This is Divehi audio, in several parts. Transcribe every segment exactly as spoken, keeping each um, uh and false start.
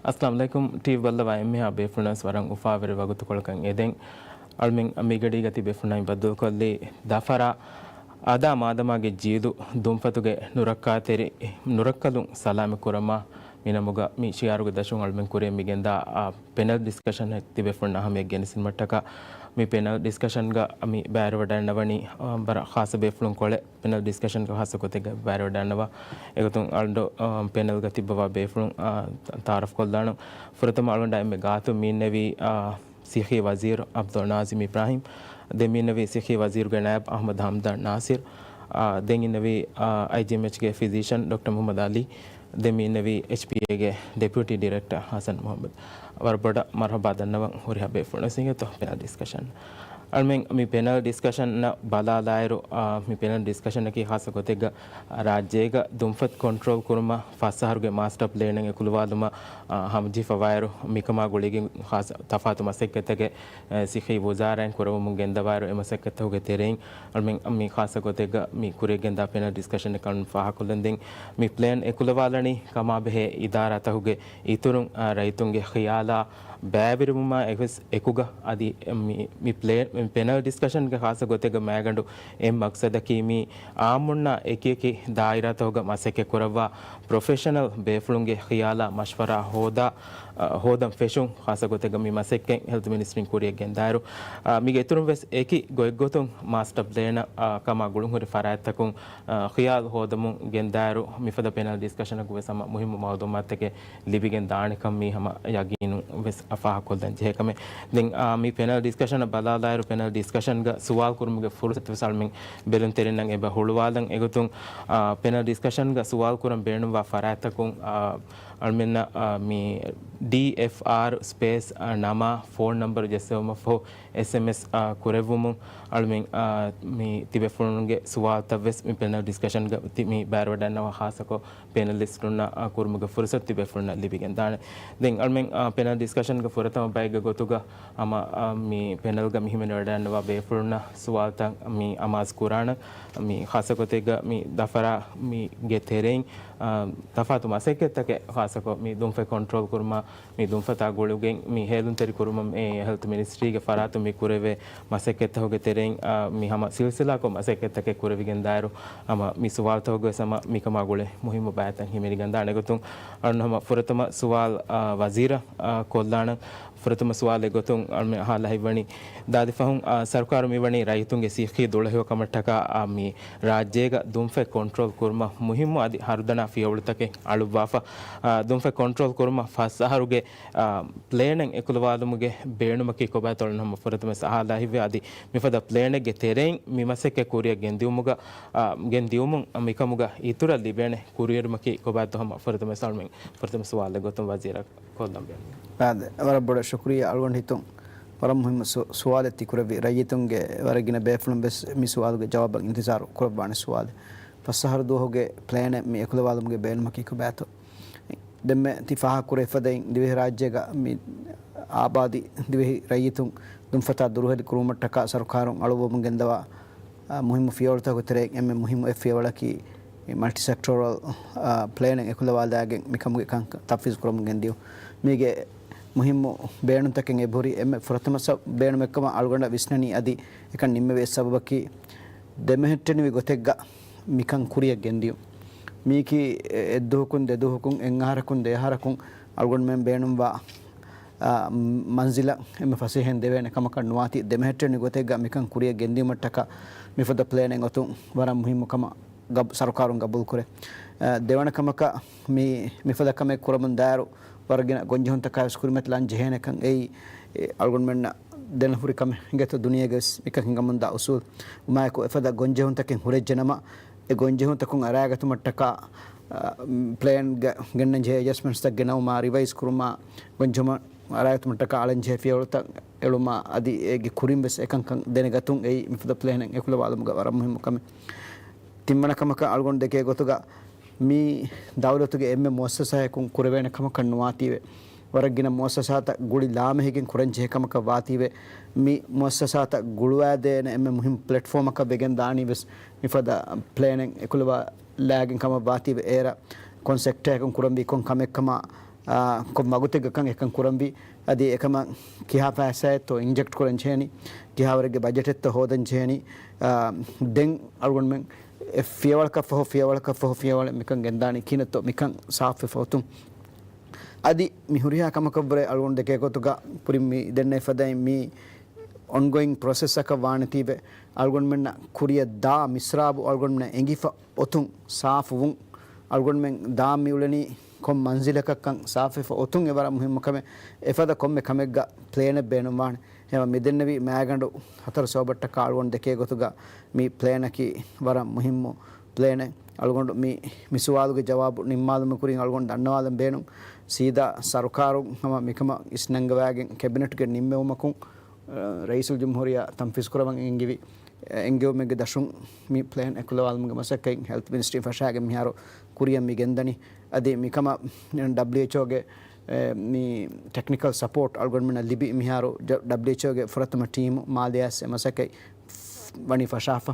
އައްސަލާމު ޢަލައިކުމް. ޓީވީ ބައްލަވާ އެންމެހާ ބޭފުޅުންނަށް ވަރަށް އުފާވެރި ވަގުތުކޮޅަކަށް އެދެން. އަޅުމެން މިގަޑީގަ ތިބޭފުޅުންނާ ބައްދަލުކޮށްލީ ދަފަރާ އަދާ މާދަމާގެ ޖީލު ދުންފަތުގެ ނުރައްކާތެރި، ނުރައްކަލުން ސަލާމަތް ކުރަމާ މި ނަމުގަ މި ޝިޢާރުގެ ދަށުން އަޅުމެން ކުރިއަށް މިގެންދާ، އާ، ޕެނަލް ޑިސްކަޝަން ތިބޭފުޅުންނާ ހަމަޔަށް ގެނެސްދިނުމަށްޓަކާ، މި ޕެނަލް ޑިސްކަޝަންގަ މި ބައިވެރިވަޑައިގަންނަވަނީ، އާ، ވަރަށް ޚާއްޞަ ބޭފުޅުން ކޮޅެއް. ޕެނަލް ޑިސްކަޝަންގަ ޚާއްޞަ ގޮތެއްގަ ބައިވެރިވަޑައިގަންނަވާ. އެގޮތުން އަޅުގަނޑު، އާ، ޕެނަލްގަ ތިއްބަވާ ބޭފުޅުން، އާ، ތަޢާރަފް ކޮށްލާނަން. ފުރަތަމަ އަޅުގަނޑާ އެންމެ ގާތުން މި އިންނެވީ، އާ، ސިއްހީ ވަޒީރު ޢަބްދުލް ނާޒިމް އިބްރާހިމް. ދެން މި އިންނެވީ ސިއްހީ ވަޒީރުގެ ނައިބް އަޙްމަދު ޙަމްދާން ނާސިރު. އާ، ދެން އިންނެވީ، އާ، އައިޖީއެމްއެޗްގެ ފިޒީޝަން ޑޮކްޓަރ މުޙައްމަދު ޢަލީ. ދެން މި އިންނެވީ އެޗްޕީއޭގެ ޑެޕިއުޓީ ޑިރެކްޓަރ ޙަސަން މުޙައްމަދު. ވަރަށް ބޮޑަށް މަރުޙަބާ ދަންނަވަން. ހުރިހާ ބޭފުޅުން ވެސް އިނގޭތޯ ޕެނަލް ޑިސްކަޝަން. އަޅުމެން މި ޕެނަލް ޑިސްކަޝަންއަށް ބަލާލާއިރު، އާ، މި ޕެނަލް ޑިސްކަޝަނަކީ ޚާއްޞަ ގޮތެއްގަ ރާއްޖޭގަ ދުންފަތް ކޮންޓްރޯލް ކުރުމަށް ފަސް އަހަރުގެ މާސްޓަރ ޕްލޭނެއް އެކުލަވާލުމަށް، އާ، ހަމަޖެހިފަވާއިރު، މިކަމާ ގުޅިގެން ޚާއްޞަ ތަފާތު މަސައްކަތްތަކެއް، އެ، ސިއްހީ ވުޒާރާއިން ކުރައްވަމުން ގެންދަވާއިރު، އެ މަސައްކަތްތަކުގެ ތެރެއިން އަޅުމެން މި ޚާއްޞަ ގޮތެއްގަ މި ކުރިއަށްގެންދާ ޕެނަލް ޑިސްކަޝަނެއް ކަން ފާހަގަކޮށްލަން. ދެން މި ޕްލޭން އެކުލަވާލަނީ ކަމާބެހޭ އިދާރާތަކުގެ އިތުރުން، އާ، ރައްޔިތުންގެ ޚިޔާލާ ބައިވެރިވުމާ އެކުވެސް އެކުގަ އަދި މި، މި ޕްލޭ، މި ޕެނަލް ޑިސްކަޝަންގެ ޚާއްޞަ ގޮތެއްގަ މައިގަނޑު އެއް މަޤްޞަދަކީ މި އާއްމުންނާ އެކިއެކި ދާއިރާތަކުގަ މަސައްކަތް ކުރައްވާ ޕްރޮފެޝަނަލް ބޭފުޅުންގެ ޚިޔާލާ މަޝްވަރާ ހޯދާ، އަ، ހޯދަން ފެށުން ޚާއްޞަ ގޮތެއްގަ މި މަސައްކަތް ހެލްތު މިނިސްޓްރީން ކުރިއަށް ގެންދާއިރު، އަ، މީގެ އިތުރުން ވެސް އެކި ގޮތްގޮތުން މާސްޓަރ ޕްލޭނަށް، އަ، ކަމާ ގުޅުންހުރި ފަރާތްތަކުން، އަ، ޚިޔާލު ހޯދަމުން ގެންދާއިރު، މިފަދަ ޕެނަލް ޑިސްކަޝަނަކު ވެސް ހަމަ މުހިއްމު މައުލޫމާތުތަކެއް ލިބިގެން ދާނެކަން މީ ހަމަ ޔަގީނުން ވެސް ފާހަގަކޮށްލަން ޖެހޭ ކަމެއް. ދެން، އާ، މި ޕެނަލް ޑިސްކަޝަނަށް ބަލާލާއިރު، ޕެނަލް ޑިސްކަޝަންގަ ސުވާލު ކުރުމުގެ ފުރުސަތު ވެސް އަޅުމެން ބެލުންތެރިންނަށް އެބަ ހުޅުވާލަން. އެގޮތުން، އާ، ޕެނަލް ޑިސްކަޝަންގަ ސުވާލު ކުރަން ބޭނުންވާ ފަރާތްތަކުން، އާ، އަޅުމެންނަށް، އާ، މި ޑީއެފްއާރް ސްޕޭސް، އާ، ނަމާ ފޯން ނަންބަރު ޖެއްސެވުމަށްފަހު އެސްއެމްއެސް، އާ، ކުރެއްވުމުން އަޅުމެން، އާ، މި ތިބޭފުޅުންގެ ސުވާލުތައް ވެސް މި ޕެނަލް ޑިސްކަޝަންގަ ތި-، މި ބައިވެރިވަޑައިގަންނަވާ ޚާއްޞަކޮށް ޕެނަލިސްޓުންނަށް، އާ، ކުރުމުގެ ފުރުސަތު ތިބޭފުޅުންނަށް ލިބިގެން ދާނެ. ދެން އަޅުމެން، އާ، ޕެނަލް ޑިސްކަޝަންގެ ފުރަތަމަ ބައެއްގެ ގޮތުގަ ހަމަ، އާ، މި ޕެނަލްގަ މި ހިމެނިވަޑައިގަންނަވާ ބޭފުޅުންނަށް ސުވާލުތައް މި އަމާޒު ކުރާނަން. މި ޚާއްޞަ ގޮތެއްގަ މި ދަފަރާ މީގެ ތެރެއިން، އާ، ތަފާތު މަސައްކަތްތަކެއް ޚާއްޞަކޮށް މި ދުންފަތް ކޮންޓްރޯލް ކުރުމަށް، މި ދުންފަތާ ގުޅިގެން މި ހޭލުންތެރި ކުރުމަށް މި ހެލްތު މިނިސްޓްރީގެ ފަރާތުން މި ކުރެވޭ މަސައްކަތްތަކުގެ ތެރެއިން، އާ، މި ހަމަ ސިލްސިލާކޮށް މަސައްކަތްތަކެއް ކުރެވިގެން ދާއިރު، ހަމަ މި ސުވާލުތަކުގެ ވެސް ހަމަ މިކަމާ ގުޅޭ މުހިއްމު ބައިތައް ހިމެނިގެން ދާނެ. އެގޮތުން އަޅުން ހަމަ ފުރަތަމަ ސުވާލު، އާ، ވަޒީރަށް، އާ، ކޮށްލާނަން. ފުރަތަމަ ސުވާލެއް ގޮތުން އަޅުމެން އަހާލާ ހިތްވަނީ، ދާދި ފަހުން، އާ، ސަރުކާރު މިވަނީ ރައްޔިތުންގެ ސިއްހީ ދުޅަހެޔޮ ކަމަށްޓަކާ، އާ، މި ރާއްޖޭގަ ދުންފަތް ކޮންޓްރޯލް ކުރުމަށް މުހިއްމު އަދި ހަރުދަނާ ފިޔަވަޅުތަކެއް އަޅުއްވާފަ. އާ، ދުންފަތް ކޮންޓްރޯލް ކުރުމަށް ފަސް އަހަރުގެ، އާ، ޕްލޭނެއް އެކުލަވާލުމުގެ ބޭނުމަކީ ކޮބާތޯ އަޅުން ހަމަ ފުރަތަމަ އަހާލާ ހިތްވޭ. އަދި މިފަދަ ޕްލޭނެއްގެ ތެރެއިން މި މަސައްކަތް ކުރިއަށް ގެންދިއުމުގަ، އާ، ގެންދިއުމުން މިކަމުގަ އިތުރަށް ލިބޭނެ ކުރިއެރުމަކީ ކޮބާތޯ ހަމަ ފުރަތަމަ އަޅުމެން ފުރަތަމަ ސުވާލެއް ގޮތުން ވަޒީރަށް ކޮށްލަން ބޭނުން. އާދެ، ވަރަށް ބޮޑަށް ޝުކުރިއްޔާ. އަޅުގަނޑު ހިތުން ވަރަށް މުހިއްމު ސު-، ސުވާލެއް ތިކުރެއްވި. ރައްޔިތުންގެ ވަރަށް ގިނަ ބޭފުޅުން ވެސް މި ސުވާލުގެ ޖަވާބަށް އިންތިޒާރު ކުރައްވާނެ ސުވާލެއް. ފަސް އަހަރު ދުވަހުގެ ޕްލޭނެއް މި އެކުލަވާލުމުގެ ބޭނުމަކީ ކޮބާތޯ؟ ދެންމެ ތި ފާހަގަކުރެވި ފަދައިން ދިވެހި ރާއްޖޭގަ މި އާބާދީ ދިވެހި ރައްޔިތުން ދުންފަތާ ދުރުހެލި ކުރުމަށްޓަކާ ސަރުކާރުން އަޅުއްވަމުން ގެންދަވާ، އާ، މުހިއްމު ފިޔަވަޅުތަކުގެ ތެރެއިން އެންމެ މުހިއްމު އެއް ފިޔަވަޅަކީ މަލްޓި ސެކްޓޯރަލް، އާ، ޕްލޭނެއް އެކުލަވާލައިގެން މިކަމުގެ ކަންކަން ތަފްވީޒު ކުރަމުން ގެންދިޔުން. މީގެ މުހިއްމު ބޭނުންތަކެއް އެބަހުރި. އެންމެ ފުރަތަމަ ސަ-، ބޭނުމެއްކަމަށް އަޅުގަނޑަށް ވިސްނަނީ އަދި އެކަން ނިންމެވި އެއް ސަބަބަކީ ދެމެހެއްޓެނިވި ގޮތެއްގަ މިކަން ކުރިއަށް ގެންދިޔުން. މީކީ އެ-، އެއްދުވަހަކުން ދެދުވަހަކުން އެއްއަހަރަކުން ދެއަހަރަކުން އަޅުގަނޑުމެން ބޭނުންވާ، އާ، މަންޒިލަށް އެންމެ ފަސޭހައިން ދެވޭނެ ކަމަކަށް ނުވާތީ، ދެމެހެއްޓެނިވި ގޮތެއްގަ މިކަން ކުރިއަށް ގެންދިޔުމަށްޓަކާ މިފަދަ ޕްލޭނެއް އޮތުން ވަރަށް މުހިއްމު ކަމަށް ގަބް-، ސަރުކާރުން ގަބޫލުކުރޭ. އާ، ދެވަނަ ކަމަކަށް މި-، މިފަދަ ކަމެއް ކުރަމުން ދާއިރު ވަރަށް ގިނަ ގޮންޖެހުންތަކާ ވެސް ކުރިމަތިލާން ޖެހޭނެކަން އެއީ، އެ، އަޅުގަނޑުމެންނަށް ދެން ހުރި ކަމެއް އިނގޭތޯ ދުނިޔޭގަ ވެސް މިކަން ހިނގަމުންދާ އުސޫލް. އުމާއެކު އެފަދަ ގޮންޖެހުންތަކެއް ހުރެއްޖެނަމަ، އެ ގޮންޖެހުންތަކުން އަރާގަތުމަށްޓަކާ، އަ، ޕްލޭންގަ ގެންނަން ޖެހޭ އެޑްޖަސްޓްމަންޓްސްތައް ގެނައުމާ، ރިވައިޒް ކުރުމާ، ގޮންޖެހުމަށް އަރާގަތުމަށްޓަކާ އަޅަން ޖެހޭ ފިޔަވަޅުތައް އެޅުމާ، އަދި އޭގެ ކުރިން ވެސް އެކަންކަން ދެނެގަތުން އެއީ މިފަދަ ޕްލޭނެއް އެކުލަވާލުމުގަ ވަރަށް މުހިއްމު ކަމެއް. ތިންވަނަ ކަމަކަށް އަޅުގަނޑު ދެކޭ ގޮތުގަ މީ ދައުލަތުގެ އެންމެ މުއައްސަސާއަކުން ކުރެވޭނެ ކަމަކަށް ނުވާތީވެ، ވަރަށް ގިނަ މުއައްސަސާތައް ގުޅި ލާމެހިގެން ކުރަން ޖެހޭ ކަމަކަށް ވާތީވެ، މި މުއައްސަސާތައް ގުޅުވާދޭނެ އެންމެ މުހިއްމު ޕްލެޓްފޯމަކަށް ވެގެން ދާނީ ވެސް މިފަދަ ޕްލޭނެއް އެކުލަވާލާގެން ކަމަށް ވާތީވެ، އޭރަށް ކޮން ސެކްޓަރއަކުން ކުރަންވީ ކޮން ކަމެއްކަމާ، އާ، ކޮން ވަގުތެއްގަކަން އެކަން ކުރަންވީ. އަދި އެކަމަށް ކިހާ ފައިސާއެއްތޯ އިންޖެކްޓް ކުރަން ޖެހެނީ، ކިހާވަރެއްގެ ބަޖެޓެއްތޯ ހޯދަން ޖެހެނީ. އާ، ދެން އަޅުގަނޑުމެން އެ ފިޔަވަޅަކަށްފަހު، ފިޔަވަޅަކަށްފަހު، ފިޔަވަޅެއް މިކަން ގެންދާނީ ކިހިނެއްތޯ މިކަން ސާފުވެފަ އޮތުން. އަދި މި ހުރިހާ ކަމަކަށްވުރެ އަޅުގަނޑު ދެކޭ ގޮތުގަ ކުރިން މި ދެންނެވި ފަދައިން މީ އޮންގޯއިން ޕްރޮސެސްއަކަށް ވާނެތީވެ، އަޅުގަނޑުމެންނަށް ކުރިއަށް ދާ މިސްރާބު އަޅުގަނޑުމެންނަށް އެނގިފަ އޮތުން ސާފުވުން. އަޅުގަނޑުމެން ދާން މިއުޅެނީ ކޮން މަންޒިލަކަށްކަން ސާފުވެފަ އޮތުން އެވަރަށް މުހިއްމު ކަމެއް. އެފަދަ ކޮންމެ ކަމެއްގަ ޕްލޭނެއް ބޭނުންވާނެ. އެހެންވީމަ މިދެންނެވި މާގަނޑު ހަތަރު ސޯބައްޓަކާ އަޅުގަނޑު ދެކޭ ގޮތުގަ މި ޕްލޭނަކީ ވަރަށް މުހިއްމު ޕްލޭނެއް. އަޅުގަނޑު މި، މި ސުވާލުގެ ޖަވާބު ނިންމާލުމުގެ ކުރިން އަޅުގަނޑު ދަންނަވާލަން ބޭނުން. ސީދާ ސަރުކާރުން ހަމަ މިކަމަށް އިސްނަންގަވާގެން ކެބިނެޓްގެ ނިންމެވުމަކުން، ރައީސުލްޖުމްހޫރިއްޔާ ތަންފީޒުކުރައްވަން އެންގިވި، އެންގެވުމެއްގެ ދަށުން މި ޕްލޭން އެކުލަވާލުމުގެ މަސައްކަތް ހެލްތް މިނިސްޓްރީން ފަށާގެން މިހާރު ކުރިއަށް މި ގެންދަނީ. އަދި މިކަމަށް ޑަބްލިއުއެޗްއޯގެ، އެ، މި ޓެކްނިކަލް ސަޕޯޓް އަޅުގަނޑުމެންނަށް ލިބި މިހާރު ޑަ-، ޑަބްލިއުއެޗްއޯގެ ފުރަތަމަ ޓީމު މާލެއަށް އެ މަސައްކަތް ވަނީ ފަށާފަ.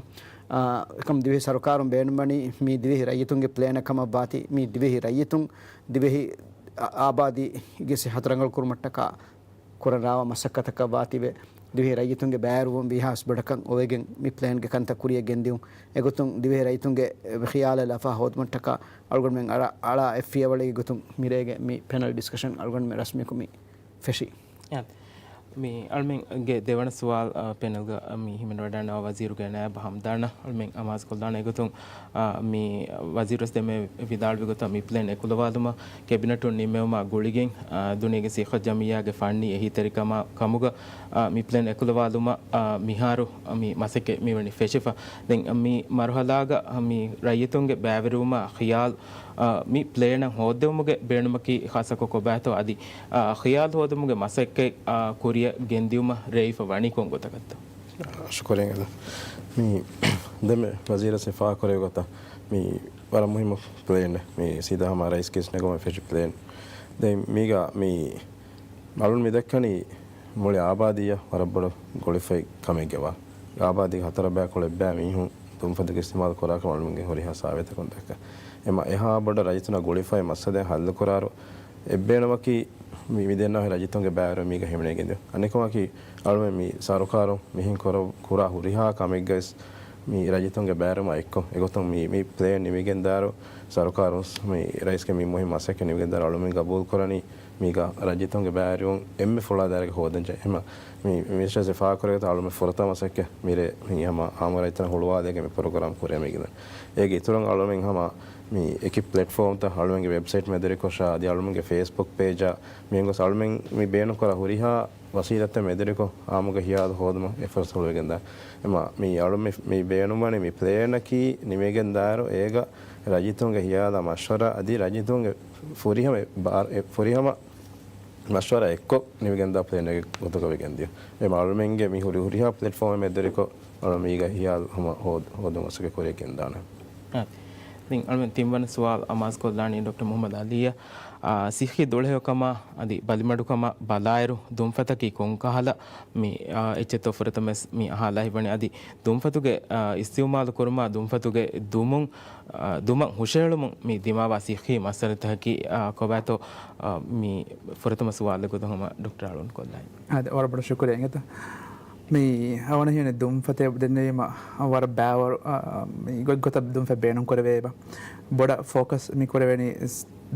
އާ، އެކަމް ދިވެހި ސަރުކާރުން ބޭނުންވަނީ މި ދިވެހި ރައްޔިތުންގެ ޕްލޭނެއް ކަމަށް ވާތީ، މި ދިވެހި ރައްޔިތުން ދިވެހި އާ-، އާބާދީގެ ސިއްހަތު ރަނގަޅުކުރުމަށްޓަކާ ކުރަން ރާވާ މަސައްކަތަކަށް ވާތީވެ، ދިވެހި ރައްޔިތުންގެ ބައިވެރިވުން ވީހާވެސް ބޮޑަކަށް އޮވެގެން މި ޕްލޭންގެ ކަންތައް ކުރިއަށް ގެންދިއުން. އެގޮތުން ދިވެހި ރައްޔިތުންގެ ޚިޔާލާ ލަފާ ހޯދުމަށްޓަކާ އަޅުގަނޑުމެން އަޅާ، އަޅާ އެއް ފިޔަވަޅެއްގެ ގޮތުން މިރޭގެ މި ޕެނަލް ޑިސްކަޝަން އަޅުގަނޑުމެން ރަސްމީކޮށް މި ފެށީ. އާ، މި އަޅުމެންގެ ދެވަނަ ސުވާލު، އާ، ޕެނަލްގަ، އާ، މި ހިމެނިވަޑައިގަންނަވާ ވަޒީރުގެ ނައިބު ހަމްދާނަށް އަޅުމެން އަމާޒުކޮށްލާނަން. އެގޮތުން، އާ، މި ވަޒީރުވެސް ދެންމެ ވިދާޅުވި ގޮތަށް މި ޕްލޭން އެކުލަވާލުމަށް ކެބިނެޓުން ނިންމެވުމާ ގުޅިގެން، އާ، ދުނިޔޭގެ ސިއްހަތު ޖަމިއްޔާގެ ފަންނީ އެހީތެރިކަމާ ކަމުގަ، އާ، މި ޕްލޭން އެކުލަވާލުމަށް، އާ، މިހާރު މި މަސައްކަތް މިވަނީ ފެށިފަ. ދެން މި މަރުހަލާގަ މި ރައްޔިތުންގެ ބައިވެރިވުމާ ޚިޔާލު، އާ، މި ޕްލޭނަށް ހޯއްދެވުމުގެ ބޭނުމަކީ ޚާއްޞަކޮށް ކޮބާތޯ އަދި، އާ، ޚިޔާލު ހޯދުމުގެ މަސައްކަތް، އާ، ކުރިއަށް ގެންދިއުމަށް ރޭވިފަ ވަނީ ކޮން ގޮތަކަށްތޯ؟ ޝުކުރިއްޔާ. މި ދެންމެ ވަޒީރަށް ސިފާ ކުރެވި ގޮތަށް މި ވަރަށް މުހިއްމު ޕްލޭނެއް. މި ސީދާ ހަމަ ރައީސްގެ އިސްނެގުމަށް ފެށި ޕްލޭން. ދެން މީގަ މި އަޅުން މި ދައްކަނީ މުޅި އާބާދީއަށް ވަރަށް ބޮޑު ގުޅިފައި ކަމެއްގެ ވާ. އާބާދީގެ ހަތަރު ބައި ކޮޅެއް ބައި މީހުން ދުންފަތުގެ އިސްތިމާލު ކުރާކަމަށް އަޅުމެންގެ ހުރިހާ ސާވިޔަތަކުން ދައްކާ. އެމަ އެހާ ބޮޑަށް ރައްޔިތުންނާ ގުޅިފައި މައްސަލައެއް ހައްލުކުރާއިރު، އެއްބޭނުމަކީ މި، މި ދެންނާ ރައްޔިތުންގެ ބައިވެރިވުން މީގަ ހިމެނިގެންދިޔުން. އަނެކަމަކީ އަޅުމެން މި ސަރުކާރުން މިހެން ކުރ-، ކުރާ ހުރިހާ ކަމެއްގަވެސް މި ރައްޔިތުންގެ ބައިވެރިވުމާ އެއްކޮށް، އެގޮތުން މި، މި ޕްލޭން ނިމިގެންދާއިރު، ސަރުކާރުން މި ރައީސްގެ މި މުހިން މަސައްކަތް ނިމިގެންދާއިރު އަޅުމެން ގަބޫލު ކުރަނީ މީގަ ރައްޔިތުންގެ ބައިވެރިވުން އެންމެ ފުޅާ ދާއިރަކަށް ހޯދަންޖެހޭ. އެމަ މި މިނިސްޓަރ ސިފާކުރެވި ގޮތަށް އަޅުމެން ފުރަތަމަ މަސައްކަތް މިރޭ މި ހަމަ އާއްމު ރައްޔިތުންނަށް ހުޅުވާލައިގެން މި ޕްރޮގްރާމް ކުރިއަށް މިގެންދަނީ. އޭގެ އިތުރުން އަޅުމެން ހަމަ މި އެކި ޕްލެޓްފޯމްތައް އަޅުމެންގެ ވެބްސައިޓް މެދުވެރިކޮށާ، އަދި އަޅުމެންގެ ފޭސްބުކް ޕޭޖާ މިހެން ގޮސް އަޅުމެން މި ބޭނުންކުރާ ހުރިހާ ވަސީލަތްތައް މެދުވެރިކޮށް އާއްމުގެ ހިޔާލު ހޯދުމަށް އެފަރާސް ހުޅުވިގެންދާ. އެމަ މި އަޅު މި، މި ބޭނުންވަނީ މި ޕްލޭނަކީ ނިމިގެންދާއިރު އޭގަ ރައްޔިތުންގެ ހިޔާލާ މަޝްވަރާ އަދި ރައްޔިތުންގެ ފުރިހަމަ ބާ-، އެ ފުރިހަމަ މަޝްވަރާ އެއްކޮށް ނިމިގެންދާ ޕްލޭނެއްގެ ގޮތުގަ ވެގެންދިޔުން. އެ އަޅުމެންގެ މި ހުރި ހުރިހާ ޕްލެޓްފޯމެއް މެދުވެރިކޮށް އަޅު މީގަ ހިޔާލު ހަމަ ހޯދ-، ހޯދުން މަސައްކަތް ކުރިއަށް ގެންދާނެ. އާ، ދެން އަޅުމެން ތިންވަނަ ސުވާލު އަމާޒުކޮށްލާނީ ޑޮކްޓަރ މުހައްމަދު އަލީއަށް. އާ، ސިއްހީ ދުޅަހެޔޮކަމާ އަދި ބަލިމަޑުކަމަށް ބަލާއިރު ދުންފަތަކީ ކޮންކަހަލަ މި، އާ، އެއްޗެއްތޯ ފުރަތަމަވެސް މި އަހާލާ ހިތްވަނީ. އަދި ދުންފަތުގެ، އާ، އިސްތިއުމާލު ކުރުމާ ދުންފަތުގެ ދުމުން، އާ، ދުމަށް ހުށަހެޅުމުން މި ދިމާވާ ސިއްހީ މައްސަލަތަކަކީ، އާ، ކޮބާތޯ، އާ، މި ފުރަތަމަ ސުވާލެއް ގޮތުން ހަމަ ޑޮކްޓަރ އަޅުން ކޮށްލާނީ. އާދެ، ވަރަށް ބޮޑަށް ޝުކުރިއްޔާ އިނގޭތަ. މި އަވަނަ ހިޔަނި ދުންފަތެއް ދެންނެވީމަ ވަރަށް ބައިވަރު، އާ، މި ގޮތްގޮތަށް ދުންފަތް ބޭނުން ކުރެވޭ އެބަ. ބޮޑަށް ފޯކަސް މި ކުރެވެނީ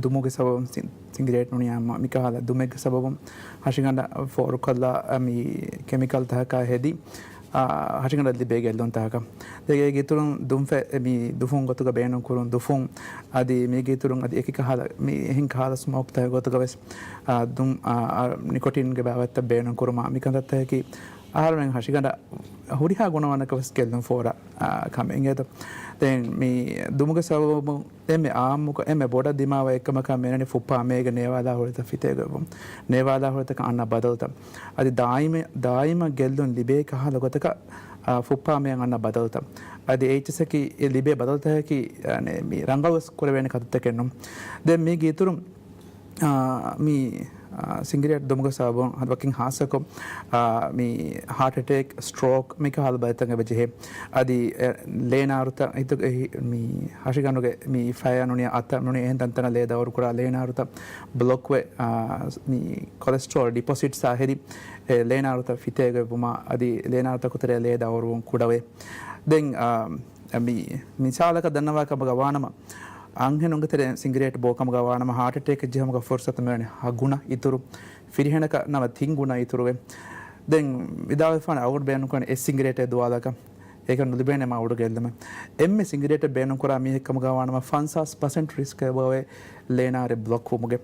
ދުމުގެ ސަބަބުން ސި-، ސިނގިރޭޓް ނޫނީ އާއްމު މިކަހަލަ ދުމެއްގެ ސަބަބުން ހަށިގަނޑަށް ފޯރުކޮށްލާ، އަ، މި ކެމިކަލް ތަކަކާ ހެދި، އާ، ހަށިގަނޑަށް ލިބޭ ގެއްލުން ތަކަކަށް. ދެން އޭގެ އިތުރުން ދުންފަތް މި ދުފުން ގޮތުގަ ބޭނުން ކުރުން ދުފުން، އަދި މީގެ އިތުރުން އަދި އެކި ކަހަލަ މި އެހެން ކަހަލަ ސްމޯކް ތަކެއް ގޮތުގަ ވެސް، އާ، ދުން، އާ، އާ، ނިކޮޓިންގެ ބާވަތްތައް ބޭނުން ކުރުމާ މި ކަންތައްތަކަކީ އަހަރުމެން ހަށިގަނޑަށް ހުރިހާ ގުނަވަނަކަށް ވެސް ގެއްލުން ފޯރާ، އާ، ކަމެއް އިނގޭތަ. ދެން މި ދުމުގެ ސަބަބުން އެންމެ އާއްމުކޮށް، އެންމެ ބޮޑަށް ދިމާވާ އެއްކަމަކަށް މިއަންނަނީ ފުއްޕާ މޭގަ ނޭވާލާ ހުރިތަ ފިތޭގޮތްވުން. ނޭވާލާ ހުރިތަކަށް އަންނަ ބަދަލުތައް. އަދި ދާއިމެ-، ދާއިމަށް ގެއްލުން ލިބޭ ކަހަލަ ގޮތަކަށް، އާ، ފުއްޕާ މޭއަށް އަންނަ ބަދަލުތައް. އަދި އެއްޗިސަކީ އެ ލިބޭ ބަދަލުތަކަކީ، އަނެ، މި ރަނގަޅުވެސް ކުރެވޭނެ ކަންތައްތަކެއް ނޫން. ދެން މީގެ އިތުރުން، އާ، މި ސިނގިރޭޓް ދުމުގެ ސަބަބުން އަދި ވަކިން ހާއްސަކޮށް، އާ، މި ހާޓް އެޓޭކް، ސްޓްރޯކް މިކަހަލަ ބަލިތައް އެބަ ޖެހޭ. އަދި އެ، ލޭނާރުތައް ހިތުގެ ހި-، މި ހަށިގަނޑުގެ މި ފަޔަށް ނޫނީ އަތަށް ނޫނީ އެހެން ތަންތަނަށް ލޭ ދައުރު ކުރާ ލޭނާރުތައް ބްލޮކްވެ، އާ، މި ކޮލެސްޓްރޯލް ޑިޕޮސިޓްސް އާ ހެދި އެ ލޭނާރުތައް ފިތޭގޮތްވުމާ އަދި ލޭނާރުތަކު ތެރޭ ލޭ ދައުރުވުން ކުޑަވޭ. ދެން، އާ، މި މިސާލަކަށް ދަންނަވާ ކަމުގަ ވާނަމަ، އަންހެނުންގެ ތެރެއިން ސިނގިރޭޓް ބޯ ކަމުގަ ވާނަމަ، ހާޓް އެޓޭކެއް ޖެހުމުގެ ފުރުސަތު މިވަނީ ހަ ގުނަ އިތުރު، ފިރިހެނަކަށް ނަމަ ތިން ގުނަ އިތުރުވެ. ދެން ވިދާޅުވެފާނެ އަޅުގަނޑު ބޭނުންކުރަނީ އެއް ސިނގިރޭޓެއް ދުވާލަކަށް. އޭކަށް ނުލިބޭނެ މާ އުޑުގެ އެއްލުމެއް. އެންމެ ސިނގިރޭޓެއް ބޭނުންކުރާ މީހެއް ކަމުގަ ވާނަމަ، ފަންސާސް ޕަސެންޓް ރިސްކް އެބައޮވޭ ލޭނާރެއް ބްލޮކް ވުމުގެ.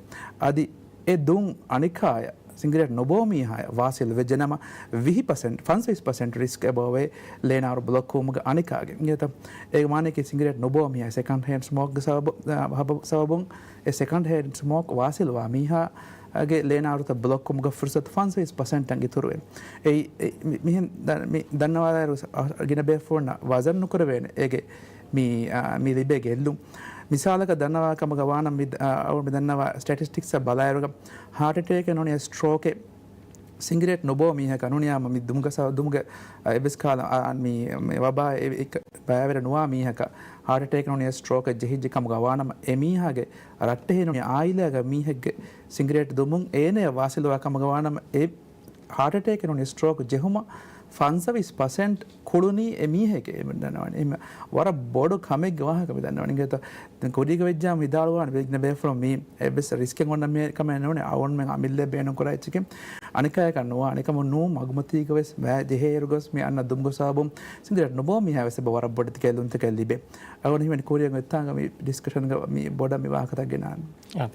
އަދި އެ ދުން އަނެކާޔަށް، ސިނގިރޭޓް ނުބޯ މީހާޔަށް ވާސިލް ވެއްޖެނަމަ، ވިހި ޕަސެންޓް، ފަންސަވީސް ޕަސެންޓް ރިސްކް އެބައޮވޭ ލޭނާރު ބްލޮކް ވުމުގެ އަނެކާގެ. އިނގޭތަ؟ އޭގެ މާނައަކީ ސިނގިރޭޓް ނުބޯ މީހާ ސެކަންޑް ހޭންޑް ސްމޯކްގެ ސަބަބު، އަ، ހަބަ-، ސަބަބުން އެ ސެކަންޑް ހޭންޑް ސްމޯކް ވާސިލްވާ މީހާގެ ލޭނާރުތައް ބްލޮކް ވުމުގެ ފުރުސަތު ފަންސަވީސް ޕަސެންޓަށް އިތުރުވޭ. އެއީ، އެ، މި-، މިހެން ދަ-، މި ދަންނަވާލާއިރު އަ، ގިނަ ބޭފުޅުންނަށް ވަޒަން ނުކުރެވޭނެ. އޭގެ މި، އާ، މި ލިބޭ ގެއްލުން. މިސާލަކަށް ދަންނަވާ ކަމުގަ ވާނަމަ މި، އާ، އަޅު މި ދަންނަވާ ސްޓެޓިސްޓިކްސްއަށް ބަލާއިރުގަ ހާޓް އެޓޭކެއް ނޫނީ ސްޓްރޯކެއް ސިނގިރޭޓް ނުބޯ މީހަކަށް ނޫނިޔާމަ މި ދުމުގަ ސަ-، ދުމުގެ، އާ، އެއްވެސް ކާލަ، އާ، މި، މި ވަބާ އެ-، އެ-، ބައިވެރި ނުވާ މީހަކަށް ހާޓް އެޓޭކް ނޫނިޔާ ސްޓްރޯކެއް ޖެހިއްޖެ ކަމުގަ ވާނަމަ އެ މީހާގެ ރައްޓެހި ނޫނިޔާ އާއިލާގެ މީހެއްގެ ސިނގިރޭޓް ދުމުން އޭނަޔަށް ވާސިލްވާ ކަމުގަ ވާނަމަ އެ ހާޓް އެޓޭކެއް ނޫނީ ސްޓްރޯކް ޖެހުމަށް ފަންސަވީސް ޕަސެންޓް ކުޅުނީ އެ މީހެކޭ މި ދަންނަވަނީ. އެހެން ވަރަށް ބޮޑު ކަމެއްގެ ވާހަކަ މި ދަންނަވަނީ. އިނގޭތޯ؟ ދެން ކުރީގަ ވެއްޖާ ވިދާޅުވާނެ ވެގިނަ ބޭފުޅުން މީ އެއްވެސް ރިސްކެއް އޮންނަ މީ ކަމެއް ނޫނޭ. އަޅުގަނޑުމެން އަމިއްލަ ބޭނުން ކުރާ އެއްޗެކޭ. އަނެކާޔަކަށް ނުވާ، އަނެކަމުން ނޫން މަގުމަތީގަ ވެސް މާ ޖެހޭއިރު ގޮސް މި އަންނަ ދުމުގެ ސަބަބުން ސިނގިރޭޓް ނުބޯ މީހާ ވެސް އެބަ ވަރަށް ބޮޑެތި ގެއްލުންތަކެއް ލިބޭ. އަޅުގަނޑު ހިމެނި ކުރިއަށް އޮތްތާނގަ މި ޑިސްކަޝަންގަ މި ބޮޑަށް މި ވާހަކަތައް ގެނާނެ. އާ،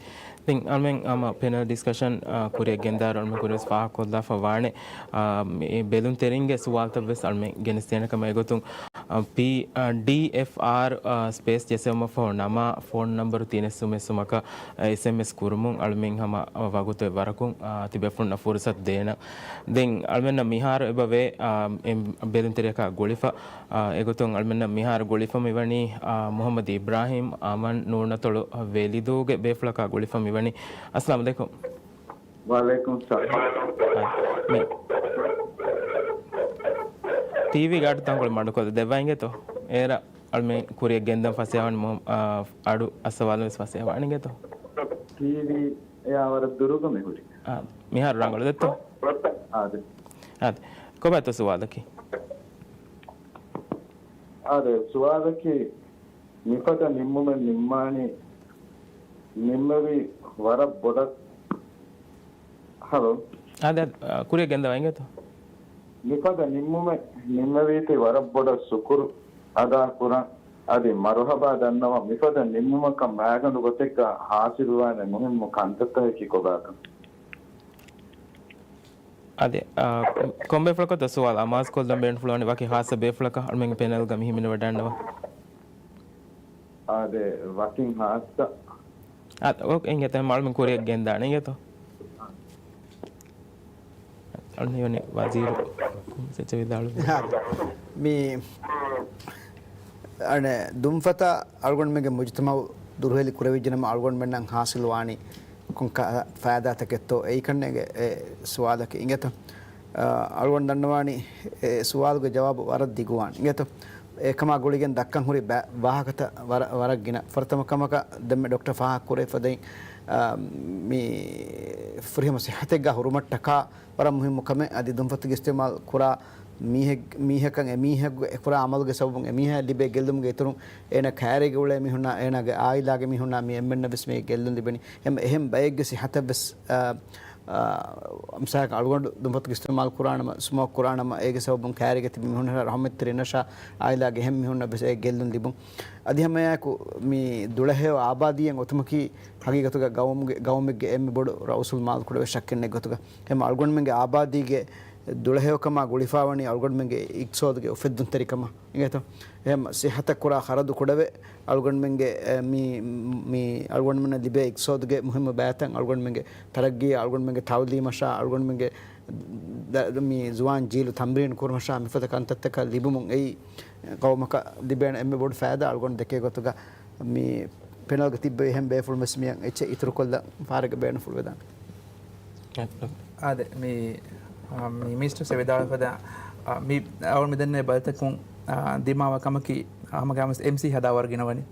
ދެން އަޅުމެން ހަމަ ޕެނަލް ޑިސްކަޝަން، އާ، ކުރިއަށް ގެންދާއިރު އަޅުމެން ކުރިން ވެސް ފާހަގަކޮށްލާފަ ވާނެ. އާ، މި ބެލުންތެރިންގެ ސުވާލުތައް ވެސް އަޅުމެން ގެނެސްދޭނެ ކަމަށް އެގޮތުން، އާ، ޕީ، އާ، ޑީ އެފް އާރް، އާ، ސްޕޭސް ޖެއްސެވުމަށްފަހު ނަމާ ފޯން ނަންބަރު ތިނެއްސުމެއްސުމަކަށް، އާ، އެސްއެމްއެސް ކުރުމުން އަޅުމެން ހަމަ ވަގުތު އެއްވަރަކުން، އާ، ތިބޭފުޅުންނަށް ފުރުސަތު ދޭނަން. ދެން އަޅުމެންނަށް މިހާރު އެބަވޭ، އާ، އެ ބެލުންތެރިޔަކާ ގުޅިފަ، އާ، އެގޮތުން އަޅުމެންނަށް މިހާރު ގުޅިފަ މިވަނީ، އާ، މުހައްމަދު އިބްރާހިމް، އަމަން ނޫނަތޮޅު ވެލިދޫގެ ބޭފުޅަކާ ގުޅިފަ މިވަނީ. އައްސަލާމު ޢަލައިކުމް. ވަޢަލައިކުމް އައްސަލާމް. އާ، މި ޓީވީ ގާޑު ތަންކޮޅެއް މަޑުކޮށްލަ ދެއްވާ އިނގޭތޯ؟ އޭރަށް އަޅުމެން ކުރިއަށް ގެންދަން ފަސޭހަވަނީ މު-، އާ، އަޑު އައްސަވާލަން ވެސް ފަސޭހަވާނެ އިނގޭތޯ؟ ޓީވީ އެއާ ވަރަށް ދުރުގަ މި ހުރި. އާ، މިހާރު ރަނގަޅު ދެއްތޯ؟ އާދެ. އާދެ. ކޮބާތޯ ސުވާލަކީ؟ އާދެ، ސުވާލަކީ މިފަދަ ނިންމުމެއް ނިންމާނީ ނިންމެވީ ވަރަށް ބޮޑަށް. ހަލޯ. އާދެ، އާ، ކުރިއަށް ގެންދަވާ އިނގޭތޯ؟ މިފަދަ ނިންމުމެއް ނިންމެވީތީ ވަރަށް ބޮޑަށް ޝުކުރު އަދާ ކުރަން. އަދި މަރުހަބާ ދަންނަވަން. މިފަދަ ނިންމުމަކަށް މާގަނޑު ގޮތެއްގަ ހާސިލުވާނެ މުހިންމު ކަންތައްތަކަކީ ކޮބާކަން؟ އާދެ، އާ، ކޮންބޭފުޅަކަށްތޯ ސުވާލު؟ އަމާޒު ކޮށްލަން ބޭނުންފުޅުވަނީ ވަކި ހާއްސަ ބޭފުޅަކަށް އަޅުމެންގެ ޕެނަލްގަ މި ހިމެނިވަޑައިގަންނަވާ. އާދެ، ވަކިން ހާއްސަ. އާ، އޯކޭ، އިނގޭތޯ، އަޅުމެން ކުރިއަށް ގެންދާނެ އިނގޭތޯ. އަޅުމެން ވަޒީރު ސެޗެ ވިދާޅުވި. މި އަނެއް ދުންފަތަށް އަޅުގަނޑުމެންގެ މުޖުތަމަޢު ދުރުހެލި ކުރެވިއްޖެނަމަ އަޅުގަނޑުމެންނަށް ހާސިލުވާނީ ކޮން ކަ-، ފައިދާތަކެއްތޯ؟ އެއީކަންނޭނގެ އެ ސުވާލަކީ އިނގޭތޯ؟ އަ، އަޅުގަނޑު ދަންނަވާނީ އެ ސުވާލުގެ ޖަވާބު ވަރަށް ދިގުވާން. އިނގޭތޯ؟ އެކަމާ ގުޅިގެން ދައްކަން ހުރި ބަ-، ވާހަކަތައް ވަރަށް، ވަރަށް ގިނަ. ފުރަތަމަ ކަމަކަށް ދެންމެ ޑޮކްޓަރ ފާހަގަ ކުރެވިފަ ދެން، އަ، މި ފުރިހަމަ ސިއްހަތެއްގަ ހުރުމަށްޓަކާ ވަރަށް މުހިއްމު ކަމެއް. އަދި ދުންފަތުގެ އިސްތިޢުމާލު ކުރާ މީހެއް-، މީހަކަށް އެ މީހަކު އެ ކުރާ ޢަމަލުގެ ސަބަބުން އެ މީހާ ލިބޭ ގެއްލުމުގެ އިތުރުން އޭނަ ކައިރީގަ އުޅޭ މީހުންނާ، އޭނާގެ ޢާއިލާގެ މީހުންނާ މި އެންމެންނަށް ވެސް މި ގެއްލުން ލިބެނީ. އެހެން އެހެން ބައެއްގެ ސިއްހަތަށް ވެސް، އާ، އާ، މިސާލަކަށް އަޅުގަނޑު ދުންފަތުގެ އިސްތިޢުމާލު ކުރާނަމަ، ސްމޯކް ކުރާނަމަ، އޭގެ ސަބަބުން ކައިރީގަ ތިބި މީހުންނަށާ ރަޙުމަތްތެރިންނަށާ ޢާއިލާގެ އެހެން މީހުންނަށް ވެސް އެ ގެއްލުން ލިބުން. އަދި ހަމައެއާއެކު މި ދުޅަހެޔޮ އާބާދީއަށް އޮތުމަކީ ހަގީގަތުގަ ގައުމުގެ، ގައުމެއްގެ އެންމެ ބޮޑު ރައުސުލް މާލް ކުޑަވެ ޝައްކެއް ނެތް ގޮތުގަ. އެހެން އަޅުގަނޑުމެންގެ އާބާދީގެ ދުޅަހެޔޮކަމާ ގުޅިފައިވަނީ އަޅުގަނޑުމެންގެ އިޤްތިޞާދުގެ އުފެއްދުންތެރިކަމަށް އިނގޭތޯ؟ އެހެން ސިއްހަތަށް ކުރާ ޚަރަދު ކުޑަވެ، އަޅުގަނޑުމެންގެ، އެ، މި، މި އަޅުގަނޑުމެންނަށް ލިބޭ އިޤްތިޞާދުގެ މުހިއްމު ބައިތައް، އަޅުގަނޑުމެންގެ ތަރައްގީ، އަޅުގަނޑުމެންގެ ތަޢުލީމަށާ، އަޅުގަނޑުމެންގެ ދަ-، މި ޒުވާން ޖީލު ތަމްރީނު ކުރުމަށާ މިފަދަ ކަންތައްތަކަށް ލިބުމުން އެއީ ގައުމަކަށް ލިބޭނެ އެންމެ ބޮޑު ފައިދާ. އަޅުގަނޑު ދެކޭ ގޮތުގަ މި ޕެނަލްގަ ތިއްބެވި އެހެން ބޭފުޅުން ވެސް މިއަށް އެއްޗެއް އިތުރުކޮށްލަން ފާރެއްގަ ބޭނުންފުޅުވެދާނެ. އާދެ، މި، އާ، މި މިނިސްޓަރ ސެ ވިދާޅު ފަދަ، އާ، މި އަޅު މިދެންނެ ބަލިތަކުން، އާ، ދިމާވާ ކަމަކީ، ހަމަގާމަސް އެމްސީ ހަދާ ވަރުގިނަވަނީ.